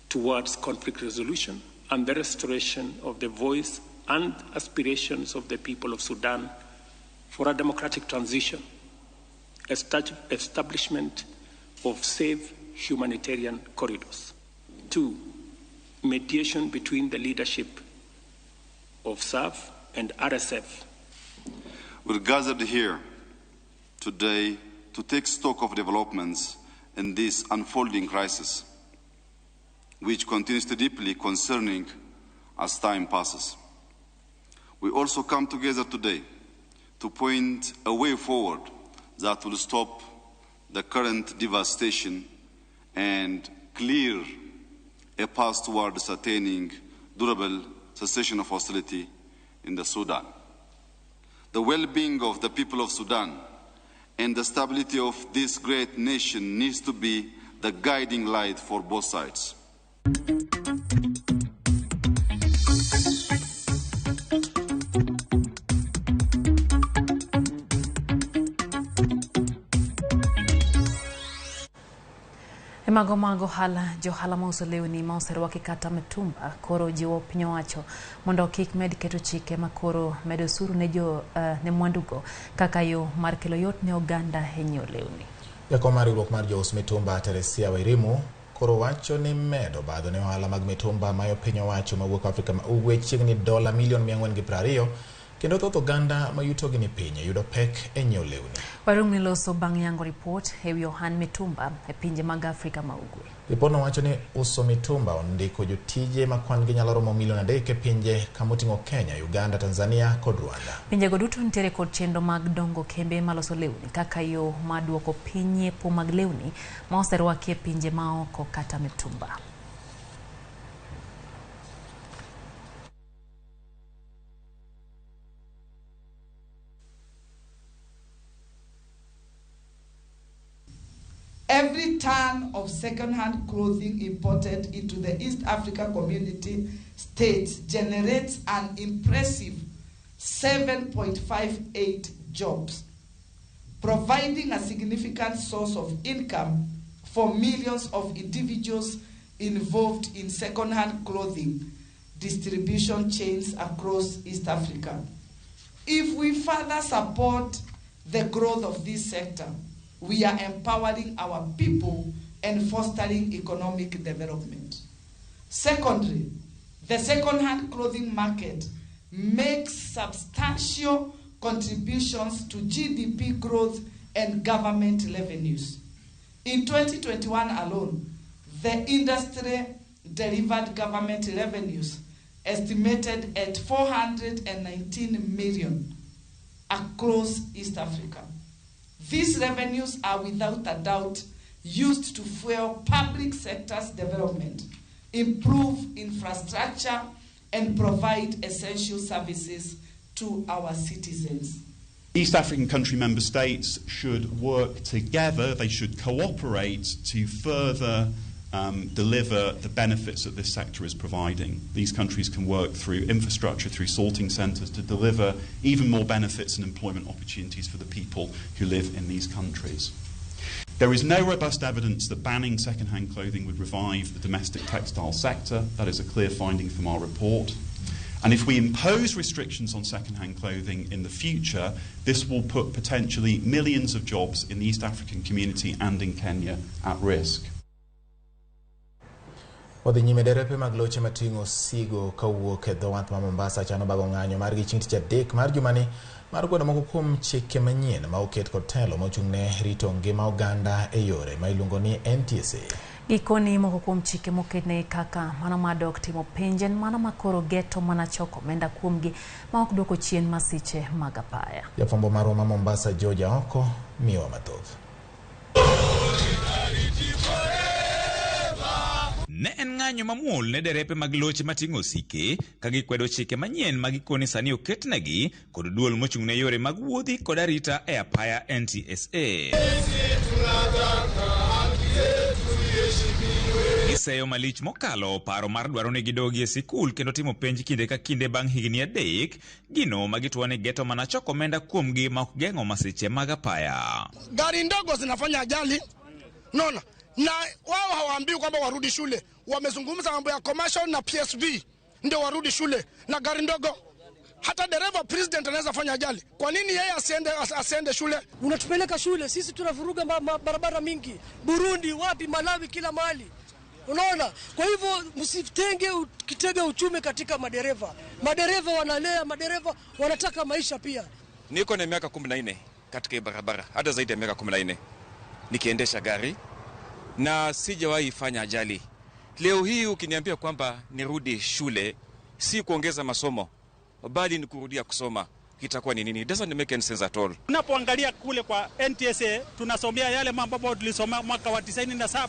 towards conflict resolution and the restoration of the voice and aspirations of the people of Sudan for a democratic transition, establishment of safe humanitarian corridors. 2, mediation between the leadership of SAF and RSF. We're gathered here today to take stock of developments in this unfolding crisis, which continues to deeply concerning as time passes. We also come together today to point a way forward that will stop the current devastation and clear a path towards attaining durable cessation of hostility in the Sudan. The well-being of the people of Sudan and the stability of this great nation needs to be the guiding light for both sides. Mago mag ohala, johala mauso lewni ma oserwaki kata mitumba koro jiwo piny owacho mondo kik med keto chike makoro medo osuru ne jo ne mwandugo kaka yo mar kelo yot ne oganda e nyiewo lewni. Jakom mar riwruok mar jous mitumba Teresia Wairimu koro wacho ni medo obadho ne ohala mag mitumba mayo piny owacho mawuok Afrika ma Ugwe chiegni dola milion 420 kendo thoth oganda ma yutogi ni piny yudo pek e nyiewo lewni. Warungni loso bang' yango ripot e wi ohand mitumba e pinje mag Afrika ma Ugwe. Ripodno wacho ni uso mitumba ondiko jotije ma kwan gi nyalo romo milion 3 e pinje kamoting'o Kenya, Uganda, Tanzania kod Rwanda. Pinjego duto nitiere kod chenro mag dongo kembe maloso lewni kaka yo mar duoko piny nyiepo mag lewni ma oserwaki e pinje maoko kata mitumba. Every ton of second-hand clothing imported into the East Africa Community states generates an impressive 7.58 jobs, providing a significant source of income for millions of individuals involved in second-hand clothing distribution chains across East Africa. If we further support the growth of this sector, we are empowering our people and fostering economic development. Secondly, the second-hand clothing market makes substantial contributions to GDP growth and government revenues. In 2021 alone, the industry delivered government revenues estimated at 419 million across East Africa. These revenues are without a doubt used to fuel public sector's development, improve infrastructure, and provide essential services to our citizens. East African country member states should work together, they should cooperate to further deliver the benefits that this sector is providing. These countries can work through infrastructure, through sorting centres to deliver even more benefits and employment opportunities for the people who live in these countries. There is no robust evidence that banning second-hand clothing would revive the domestic textile sector. That is a clear finding from our report. And if we impose restrictions on second-hand clothing in the future, this will put potentially millions of jobs in the East African community and in Kenya at risk. Wadhi nyime derepe mag loche mating'o osigo kawuok e dho wath ma Mombasa chano bago ng'anyo margi chieng' tich adek mar jumani mar kwedo moko kuom chike manyien ma oket kod telo mochung' ne rito ngima oganda e yore ma iluongo ni NTSA. Gikoni moko kuom chike moketne kaka mano madok timo penj en mano makoro geto mana choko omenda kuomgi ma ok duoko chien masiche mag apaya. Jafwambo marwa ma Mombasa George Aoko miyowa mathoth. Ne en ng'anyo mamuol ne derepe mag loche mating'o osike ka gikwedo chike manyien ma gikone sani oketnegi kod duol mochung' ne yore mag wuodhi kod arita e apaya NTSA. Giseyo malich mokalo paro mar dwaro ni gidogi e sikul kendo timo penj kinde ka kinde bang' higni 3, gino ma gitwa ni geto mana choko omenda kuomgi ma ok geng'o masiche mag apaya. Gari ndogo zinafanya ajali, nona na wao hawaambii kwamba warudi shule. Wamezungumza mambo ya commercial na PSV ndio warudi shule, na gari ndogo hata dereva president anaweza fanya ajali. Kwa nini yeye asiende shule? Unatupeleka shule, sisi tunavuruga barabara mingi, Burundi, wapi, Malawi, kila mahali. Unaona? Kwa hivyo msitenge kitega uchumi katika madereva. Madereva wanalea, madereva wanataka maisha pia. Niko na miaka 14 katika barabara, hata zaidi ya miaka 14 nikiendesha gari na sijawahi fanya ajali. Leo hii ukiniambia kwamba nirudi shule, si kuongeza masomo bali ni kurudia kusoma, kitakuwa ni nini? It doesn't make any sense at all. Unapoangalia kule kwa NTSA tunasomea yale mambo ambayo tulisoma mwaka wa 97,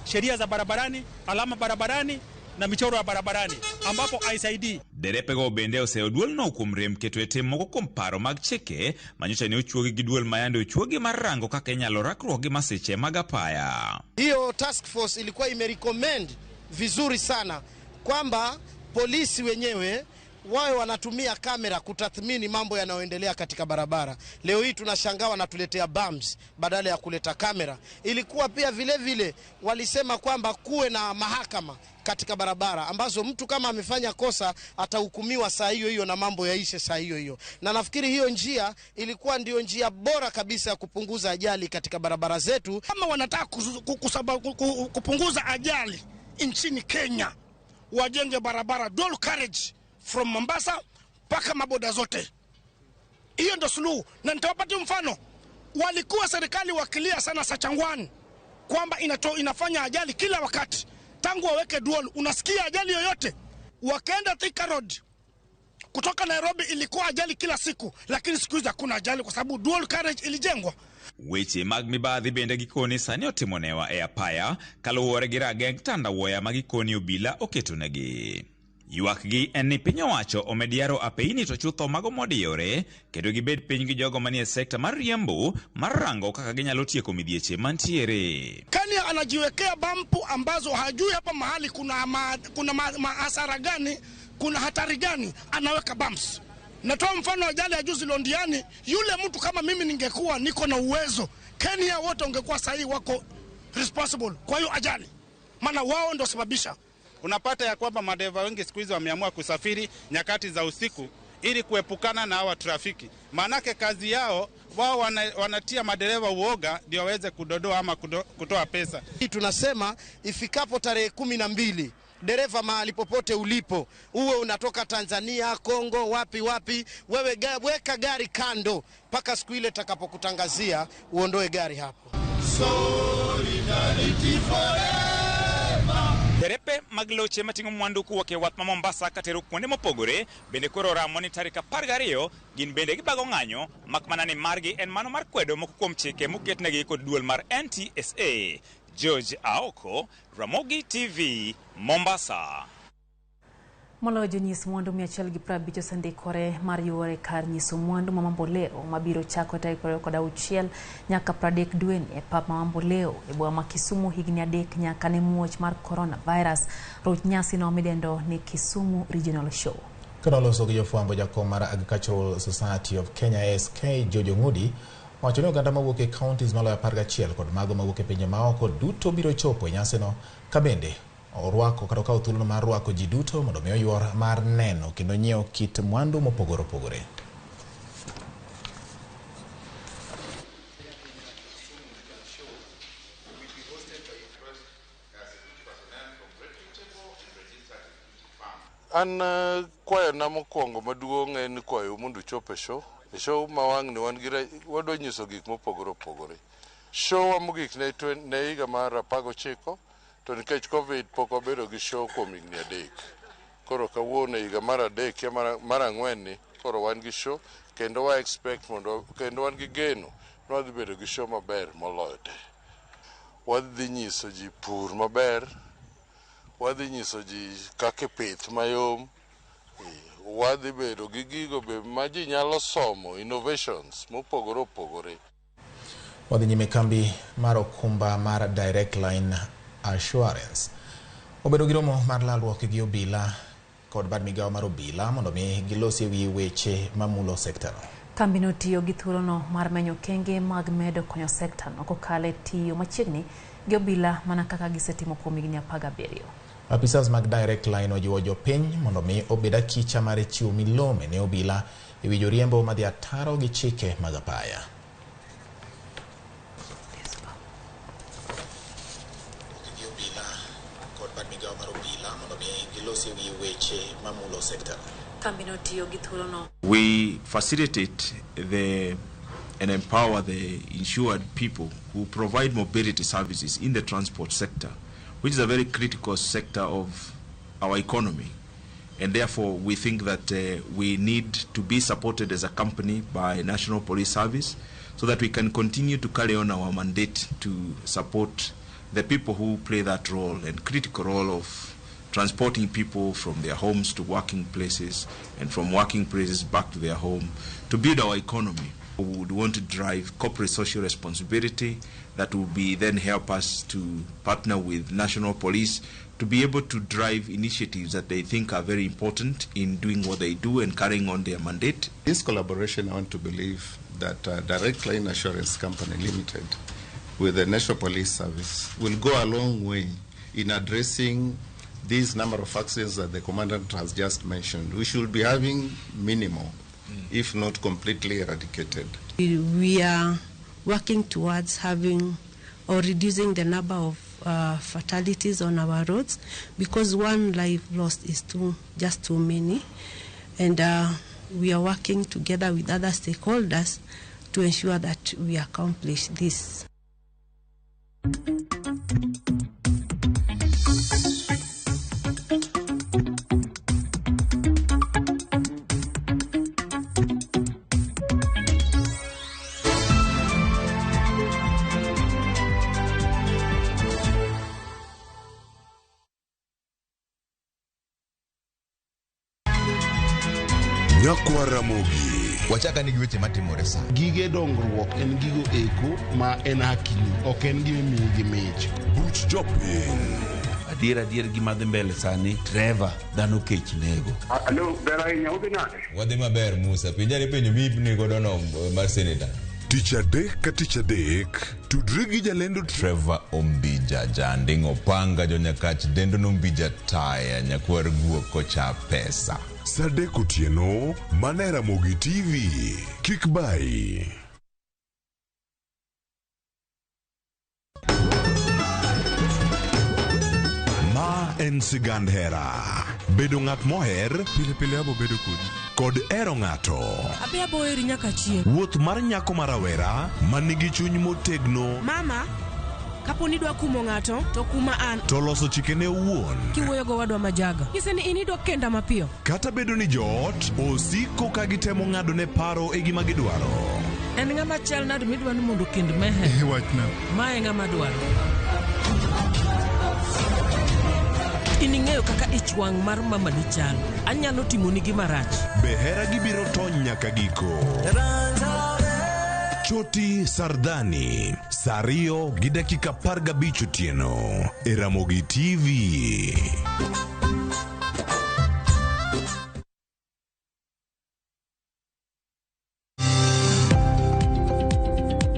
sheria za barabarani, alama barabarani na michoro ya barabarani ambapo haisaidii. Derepego bende oseyo duolno kuom rem keto e tim moko kuom paro mag chike manyocha ne ochuogi gi duol mayande ochuogi mar rango kaka inyalo rakruok gi masiche mag apaya. Hiyo task force ilikuwa imerecommend vizuri sana kwamba polisi wenyewe wawe wanatumia kamera kutathmini mambo yanayoendelea katika barabara. Leo hii tunashangaa wanatuletea bumps badala ya kuleta kamera. Ilikuwa pia vile vile walisema kwamba kuwe na mahakama katika barabara ambazo mtu kama amefanya kosa atahukumiwa saa hiyo hiyo na mambo yaishe saa hiyo hiyo. Na nafikiri hiyo njia ilikuwa ndio njia bora kabisa ya kupunguza ajali katika barabara zetu. Kama wanataka kupunguza ajali nchini Kenya, wajenge barabara dual carriage from Mombasa mpaka maboda zote. Hiyo ndo suluhu. Na nitawapatia mfano. Walikuwa serikali wakilia sana Sachangwani kwamba inafanya ajali kila wakati. Tangu waweke dual, unasikia ajali yoyote? Wakaenda Thika Road kutoka Nairobi ilikuwa ajali kila siku, lakini siku hizi hakuna ajali kwa sababu dual carriage ilijengwa. Weche mag mibadhi bende gikoni sani otimonewa e apaya kaluwore gi rageng' tandawuoya ma gikoni obila oketonegi. Ywakgi en ni piny owacho omed yaro apeini to chutho mago modiyore kendo gibed piny gi jogo manie sekta mar riembo mar rango kaka ginyalo tieko midhieche mantiere. Kenya anajiwekea bampu ambazo hajui hapa mahali kuna hasara gani, kuna hatari gani, anaweka bumps. Natoa mfano ajali ya juzi Londiani, yule mtu kama mimi ningekuwa niko na uwezo, Kenya wote ungekuwa sahihi wako responsible kwa hiyo ajali, maana wao ndio sababisha. Unapata ya kwamba madereva wengi siku hizi wameamua kusafiri nyakati za usiku ili kuepukana na hawa trafiki. Maanake kazi yao wao wanatia madereva uoga ndio waweze kudodoa ama kutoa pesa. Tunasema ifikapo tarehe 12 dereva mahali popote ulipo, uwe unatoka Tanzania, Kongo, wapi wapi, wewe weka gari kando mpaka siku ile takapokutangazia uondoe gari hapo. Solidarity forever. Derepe mag loche mating'o mwandu kowuok e wath ma Mombasa katero kuonde mopogore bende koro oramo ni tarik 12 gin bende gibago ng'anyo mak mana ni margi en mano mar kwedo moko kuom chike moketnegi kod duol mar NTSA. George Aoko, Ramogi TV, Mombasa. Moloyo jonyis mwandu 150 osendikore mar yuore kar nyiso mwandu ma Mamboleo mabiro chako tarik 26 nyaka 30 dweni e pap ma Mamboleo e boma ma Kisumu higni 3 nyaka ne muoch mar coronavirus. Roch nyasi no midendo ni Kisumu Regional Show. Kendo loso gi jofwambo, jakom mar Agricultural Society of Kenya ASK George Ong'udi wacho ni oganda mawuok e counties maloyo 11 kod mago mawuok e pinje maoko duto biro chopo e nyasino ka bende orwako kata okawo thuolono mar rwako ji duto mondo mi oyuor mar neno kendo nyiewo kit mwandu mopogore opogore. An kwayona mokwongo maduong' en kwayo mondo uchop e show. E show ma wang'ni wan gi wadwa nyiso gik mopogore opogore. Show wa mogik ne higa mar 19 to nikech Covid pok wabedo gi show kuom higni 3. Koro kawuono higa mar 3 mar 4 ni koro wan gi show kendo wa expect mondo kendo wan gi geno ni wadhi bedo gi show maber moloyo te. Wadhi nyiso ji pur maber, wadhi nyiso ji kaka pith mayom, wadhi bedo gi gigo be ma ji nyalo somo, innovations mopogore opogore. Wadhi nyime kambi mar okumba mar Direct Line Assurance obedo gi romo mar lalruok gi obila kod bad migawo mar obila mondo mi gilosi ewi weche mamulo sektano. Kambino tiyo gi thuolono mar menyo okenge mag medo konyo sektano kokalo e tiyo machiegni gi obila mana kaka gisetimo kuom higni 17. Apisas mag Direct Line ojiwo jopiny mondo mi obed akicha mar chiwo milome ne obila ewi joriembo madhi ataro gi chike mag apaya. We facilitate and empower the insured people who provide mobility services in the transport sector, which is a very critical sector of our economy. And therefore, we think that we need to be supported as a company by National Police Service so that we can continue to carry on our mandate to support the people who play that role and critical role of transporting people from their homes to working places and from working places back to their home to build our economy. We would want to drive corporate social responsibility that will be then help us to partner with national police to be able to drive initiatives that they think are very important in doing what they do and carrying on their mandate. This collaboration, I want to believe that Direct Line Assurance Company Limited with the National Police Service will go a long way in addressing this number of accidents that the commandant has just mentioned. We should be having minimal, if not completely eradicated. We are working towards having or reducing the number of fatalities on our roads, because one life lost is just too many, and we are working together with other stakeholders to ensure that we accomplish this. Nyakwa Ramogi. Wachaka ni gi weche matimore sa. Gige dongruok en gigo eko ma en hakini, ok en gima imiyi gi mich. Buch jopiny. Adier gima dhi mbele sani, Trevor, dhano kech nego. Alo, ber ahinya, udhi nade? Wadhi maber Musa, penjane penjo mipni godo no mar seneta. Tich adek ka tich adek, tudri gi jalendo Trevor Ombija, janding opanga jonyakach dendo nombija taya, nyakwar guok kocha pesa. Saa adek otieno, mana e Ramogi TV. Kik bayi. Ma en sigand hera. Bedo ng'at moher, pile pile abo bedo kodi, kod hero ng'ato. Abi abo heri nyaka chieng'. Wuoth mar nyako ma rawera manigi chuny motegno. Mama, kapo ni idwa kumo ng'ato, to kuma an. To loso chikene owuon. Kiwuoyo go wadwa majaga. Nyise ni in idwa kenda mapiyo. Kata bedo ni joot osiko ka gitemo ng'ado ne paro e gima gidwaro. En ng'ama chal nade midwa ni mondo kend mehe? Wachna. Ma e ng'ama dwaro. In ing'eyo kaka ich wang' mar mamani chal. Anyalo timoni gima rach. Be hera gibiro tony nyaka giko. Choti Sardani, saa 2 gi dakika 15 otieno e Ramogi TV.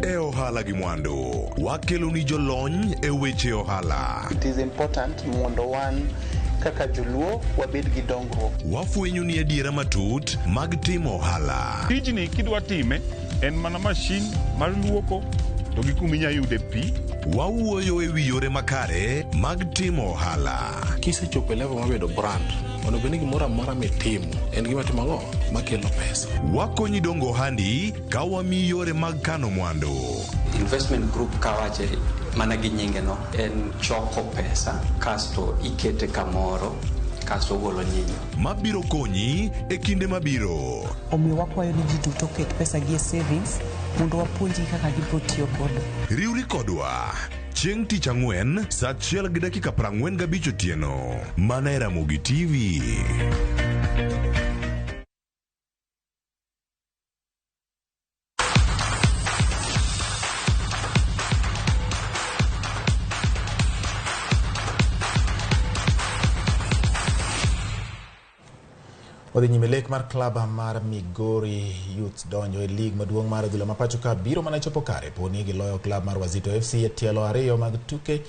E ohala gi mwandu, wakelo ni jolony e weche ohala. It is important mondo wan kaka joluo wabed gi dongruok. Wafwenyo ni adiera matut mag timo ohala. Tijni kidwa time en mana mashin mar luoko to gi kuma inya yude pi. Wawuoyo e wi yore makare mag timo ohala. Kisechopo e level mar bedo brand, onego bed ni gimoro amora mitimo en gima timo ang'o makelo pesa. Wakonyi dongo ohandi ka wamiyi yore mag kano mwandu. Investment group kawache mana gi nyinge no en choko pesa kasto ikete kamoro kasto ogolo nyinyo. Mabiro konyi e kinde mabiro. Omiyo wakwayo ni ji duto oket pesa gi e savings mondo wapuonjgi kaka gibiro tiyo godo. Riwri kodwa chieng' tich ang'wen saa 1:45 otieno mana e Ramogi TV. Odhi nyime lek mar klab mar Migori Youth donjo e lig maduong' mar adhula ma pacho ka biro mana chopo kare po ni giloyo klab mar Wazito FC e tielo 2 mag tuke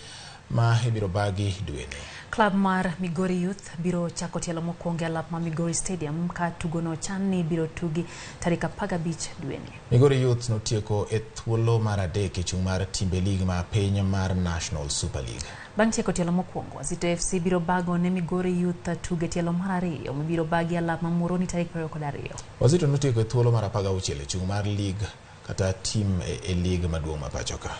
ma ibiro bagi dweni. Klab mar Migori Youth biro chako tielo mokwongo e alap ma Migori Stadium ka tugono chan ni biro tugi tarik 15 dweni. Migori Youth notieko e thuolo mar 3 e chung' mar timbe lig ma piny mar National Super League. Bang' tieko tielo mokwongo, Wazito FC biro bago ne Migori Youth tuge tielo mar 2 mibiro bagi alap ma Muhoroni tarik 22. Wazito notieko e thuolo mar 16 e chung' mar lig kata tim e lig maduong' ma pacho ka.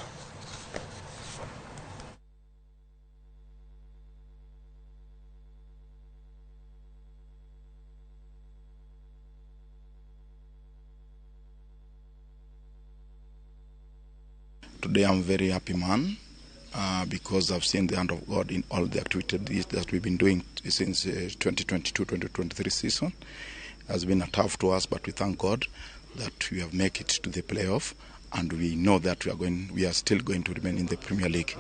Today I'm very happy man because I've seen the hand of God in all the activities that we've been doing since 2022-2023 season. It has been a tough to us, but we thank God that we have made it to the playoff, and we know that we are still going to remain in the Premier League.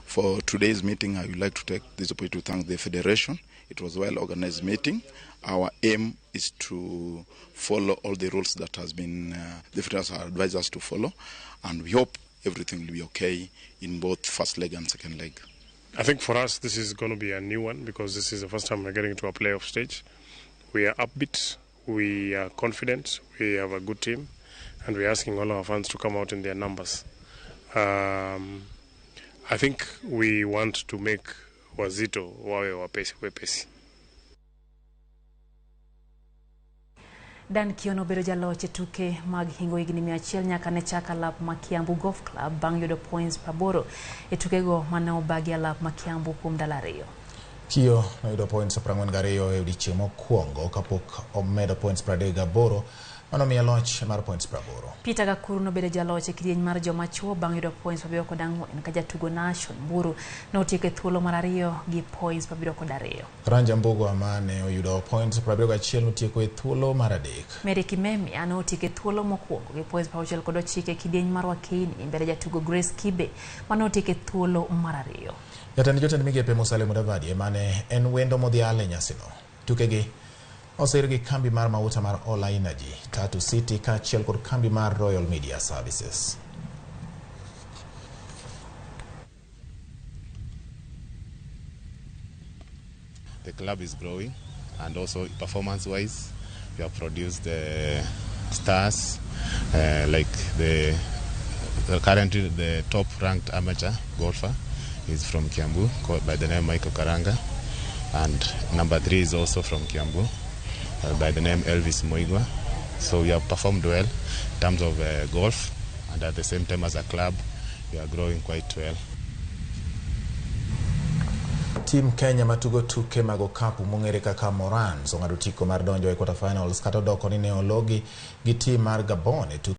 For today's meeting, I would like to take this opportunity to thank the Federation. It was a well-organized meeting. Our aim is to follow all the rules that has been the Federation has advised us to follow, and we hope everything will be okay in both first leg and second leg. I think for us this is going to be a new one, because this is the first time we're getting to a playoff stage. We are upbeat, we are confident, we have a good team, and we're asking all our fans to come out in their numbers. I think we want to make wazito wawe wepesi wepesi. Dan Kion obedo jaloch e tuke mag hingo higni 100 nyaka ne chak alap ma Kiambu Golf Club bang' yudo points 80 e tukego mane obagi alap ma Kiambu kuom ndalo 2. Kio noyudo points 42 e odiechieng' mokwongo kapok omedo points 38 manomiye loch mar points 80. Peter Gakuru nobedo jaloch e kidieny mar joma chuo bang' yudo points 74 ka jatugo Nashon Mburu notieko e thuolo mar 2 gi points 72. Karanja Mbugua mane oyudo points 71 notieko e thuolo mar 3. Mary Kimemia notieko e thuolo mokwongo gi points 69 e kidieny mar Wakeini mbele jatugo Grace Kibe mane otieko e thuolo mar 2. Jatend jotend migepe Musalia Mudavadi mane en wendo modhial e nyasino. Tukegi osir gi kambi mar mauta mar Ola Energy, Tatu City kaachiel kod kambi mar Royal Media Services. The club is growing, and also performance-wise, we have produced stars like the currently the top-ranked amateur golfer is from Kiambu, called by the name Michael Karanga, and number 3 is also from Kiambu, by the name Elvis Moigwa. So we have performed well in terms of golf, and at the same time as a club, we are growing quite well. Team Kenya matugo tuke mag okapu mong'ere kaka Morans ong'ado otiko mar donjo e quarter finals kata odoko ni ne ologi gi team mar Gabon e tuke